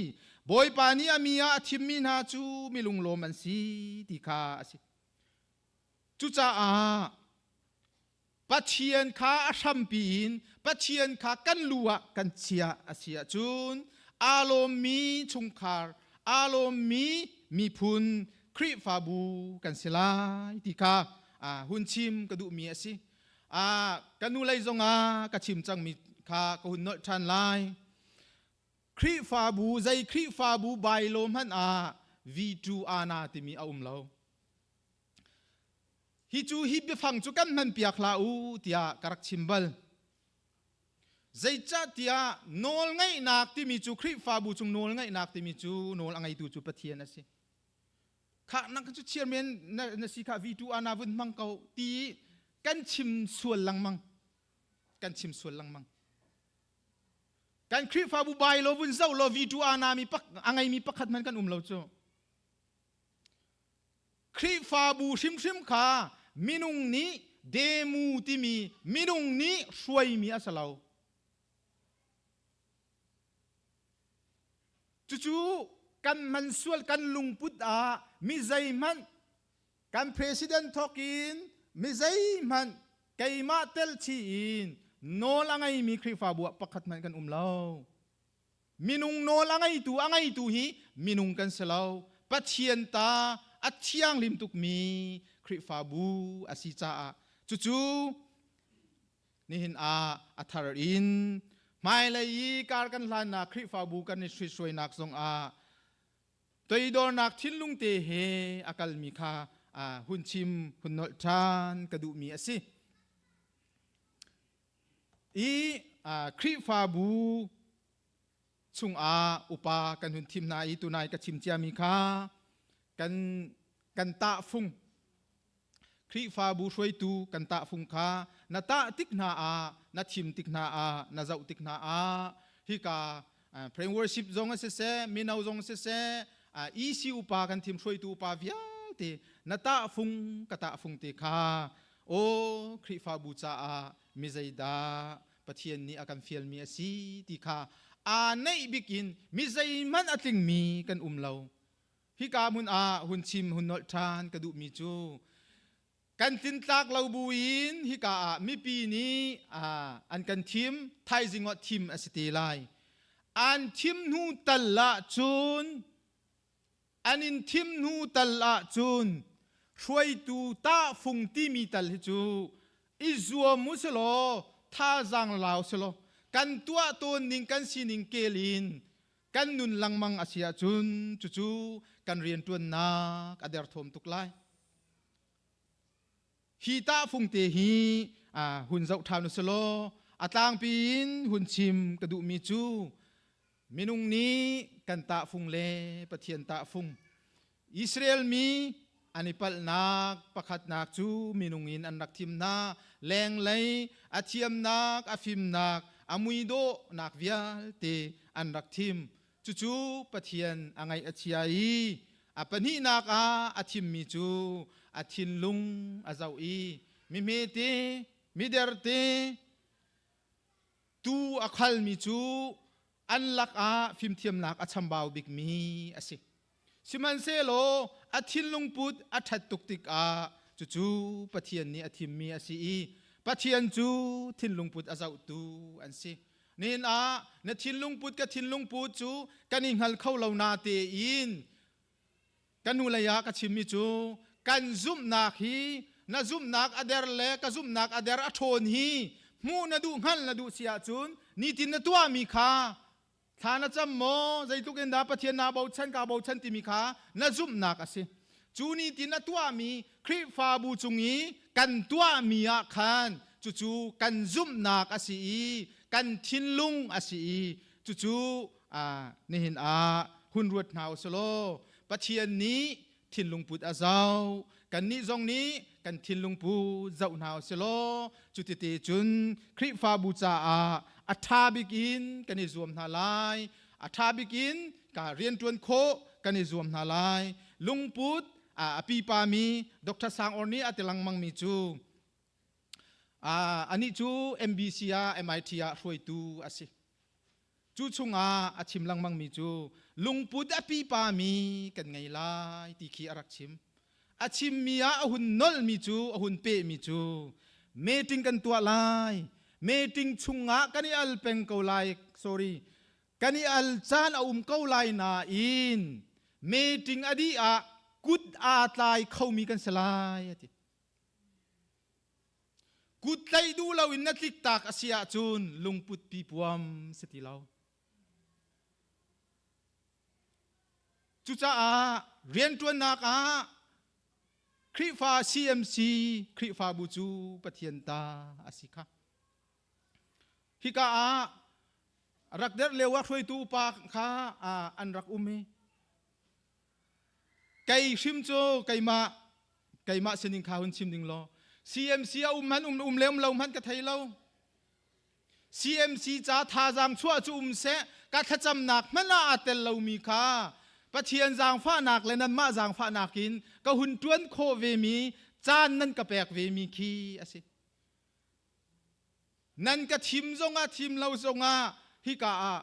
Bawipa nih a mi ah a thimmi hna cu milunglawm an si ti kha a si Cucaah Pathian kha a hrampi in Pathian kha kan lu ah kan chiah a si ahcun aa lawmmi chungkhar, aa lawmmi miphun Khrihfabu kan si lai ti kha hun chim ka duhmi a si. Ka nu lei zongah ka chim cangmi kha ka hun nolh ṭhan lai. Khrihfabu zei Khrihfabu bylaw hmanh ah V2 ana timi a um lo. Hi cu hi biafang cu kan hmanpiak hlah u tiah ka rak chim bal. Zeicahtiah nawlngeihnak timi cu Khrihfabu cung nawlngeihnak timi cu nawl a ngeitu cu Pathian a si. Khah nang cu chairman na, na si kha V2 ana vun hmang ko ti kan chim sual lengmang. Kan chim sual lengmang. Kan Khrihfabu bai lo vun zoh lo V2 ana mi pak a ngeimi pakhat hmanh kan um lo cu. Khrihfabu hrimhrim kha minung nih demu timi minung nih hruaimi a si lo. Cucu kan hman sual kan lungput ah mi zeihmanh kan president thawk in mi zeihmanh keimah tel chih in nawl a ngeimi Khrihfabu ah pakhat hmanh kan um lo. Minung nawl a ngeitu a ngeitu hi minung kan si lo. Pathian ta a thianghlim tukmi Khrihfabu a si caah cucu nihin ah a thar in hmailei i kar kan hlannak Khrihfabu kan i hruainak zongah toidornak thinlung te he a kalmi kha hun chim hun nolh ṭhan ka duhmi a si. I Khrihfabu chungah upa kan hun thim hna i tunai ka chim ciami kha kan kan tahfung Khrihfabu hruaitu kan tahfung kha na tah tik hna ah na thim tik hna ah na zoh tik hna ah hika praise worship zong a siseh mino zong siseh EC upa kan thim hruaitu upa vialte na tahfung ka tahfung te kha aw Khrihfabu caah mi zeidah Pathian nih a kan fialmi a si ti kha aa neih bik in mi zeihmanh a tlingmi kan um lo. Hika hmun ah hun chim hun nolh ṭhan ka duhmi cu kan tlintlak lo buin hika ah mipi nih an kan thim thaizing ah thim a si te lai. An thim hnu tal ah cun an in thim hnu tal ah cun hruaitu tahfung timi tal hi cu i zuam u silaw thazaang lau silaw kan tuah tawn ning kan sining kel in kan nun lengmang a si ahcun cucu kan rianṭuannak a derthawm tuk lai. Hi tahfung te hi hun zoh ṭhan u silaw a tlangpi in hun chim ka duhmi cu minung nih kan tahfung le Pathian tahfung Israel mi an i palhnak pakhatnak cu minung in an rak thim hna lenglei a thiamnak a fimnak a muidawhnak vialte an rak thim cucu Pathian a ngaih a chia i a pahnihnak ah a thimmi cu a thinlung a zoh i mi hmete mi derte tuu a khalmi cu an lakah fimthiamnak a chambau bikmi a si. Sihmanhsehlaw a thinlung put a ṭhat tuk tikah cucu Pathian nih a thimmi a si i Pathian cu thinlung put a zohtu an si. Nihin ah na thinlung put ka thinlung put cu kan i hngal kho lo na tein ka nu lei ah ka chimmi cu kan zumhnak hi na zumhnak a der le ka zumhnak a der a ṭhawn hi hmuh na duh hngalh na duh si ahcun nitin na tuahmi kha thla na cam maw zeitluk in dah Pathian naa bochan kaa bochan timi kha na zumhnak a si cu nitin a tuahmi Khrihfabu cung i kan tuahmi ah khan cucu kan zumhnak a si i kan thinlung a si i cucu nihin ah hun ruat hna u selaw Pathian nih thinlung put a zoh kannih zong nih kan thinlung put zoh hna u selaw cutite cun Khrihfabu caah a ṭha bik in kan i zuam hna lai a ṭha bik in ka rianṭuan khawh kan i zuam hna lai lungput a pipa mi Dr. Sang Or nih a ti lengmang mi cu anih cu MBC ah MIT ah hruaitu a si Cu chungah a chim lengmangmi cu lungput a pipami kan ngei lai ti khi a rak chim. A chimmi ah a hun nolhmi cu a hun pehmi cu meeting kan tuah lai. Meeting chungah kan i al peng ko lai. Sorry. Kan i al caan a um ko lai nain meeting a dih ah kut aa tlai khomi kan si lai a ti. Kut tlaih duh loin na tliktak a si ahcun lungput pipuam si ti lo. Cucaah rianṭuannak ah Khrihfa CMC Khrihfabu cu Pathian ta a si kha. Hika ah rak derh lio ah hruaitu upa kha an rak um i Kei hrim cu keimah keimah sining kha hun chim ding law CMC a um hman um um le um lo hman ka thei lo. CMC ca thazaang chuah cu um seh ka thlacamnak hmanh ah aa tel lomi kha Pathian zaangfahnak le nanmah zaangfahnak in ka hun ṭuan khawh vemi caan nan ka pek vemi khi a si. Nan ka thim zongah thim lo zongah hika ah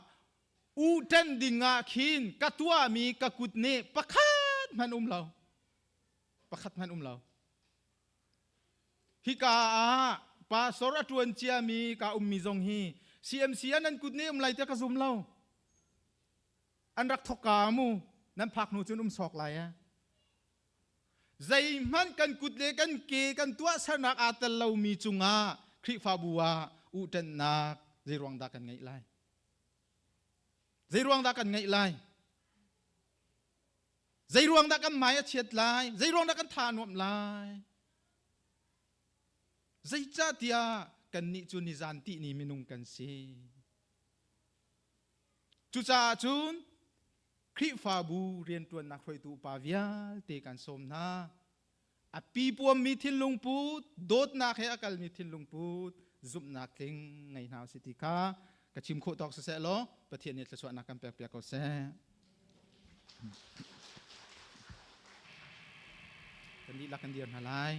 u ṭanh ding ah khin ka tuahmi ka kut nih pakhat hmanh um lo pakhat hmanh um lo hika ah pastor a ṭuan ciami ka ummi zong hi CMC ah nan kut nih um lai tiah ka zum lo an rak thok ka mu. Nan phak hnu cun um sawk lai eh. Zeihmanh kan kut le kan ke kan tuahsernak aa tel lomi cungah Khrihfabu ah uhṭanhnak zeiruang dah kan ngeih lai? Zeiruang dah kan ngeih lai? Zeiruang dah kan hmai a chiat lai? Zeiruang dah kan tha a nuamh lai? Zeicahtiah kannih cu nizan tihni minung kan si. Cucaah cun Khrihfabu rianṭuannak hruaitu upa vialte kan sawm hna. A pipuammi thinlung put, dawtnak he a kalmi thinlung put, zumhnak tling ngei hna usih ti kha ka chim khawh tawk siseh law Pathian nih thluachuahnak kan pekpiak ko seh. Kan dihlak kan dir hna lai.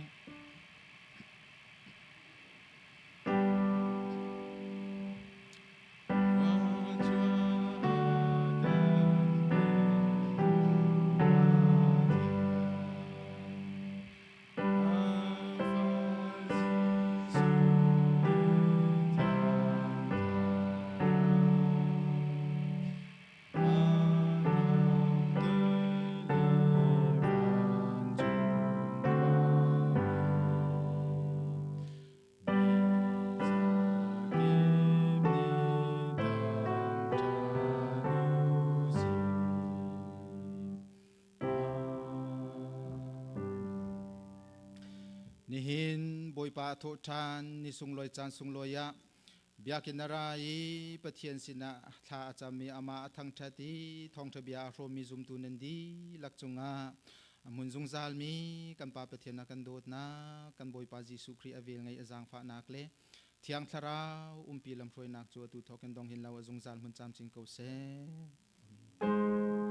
Nihin Bawipa a thawh ṭhan ni sunglawi caan sunglawi ah biakinn a ra i Pathian sinah thla a cam i amah a thangṭhat i thawngṭha bia a hrawmmi zumtu nan dihlak cungah A hmun zungzalmi kan Pa Pathian a kan dawtnak, kan Bawipa Jesuh Khrih a velngeih a zaangfahnak le Thiang Thlarau umpi lamhruainak cu atu thawk in dong hin lo a zungzal hmun camcin ko seh. Amen.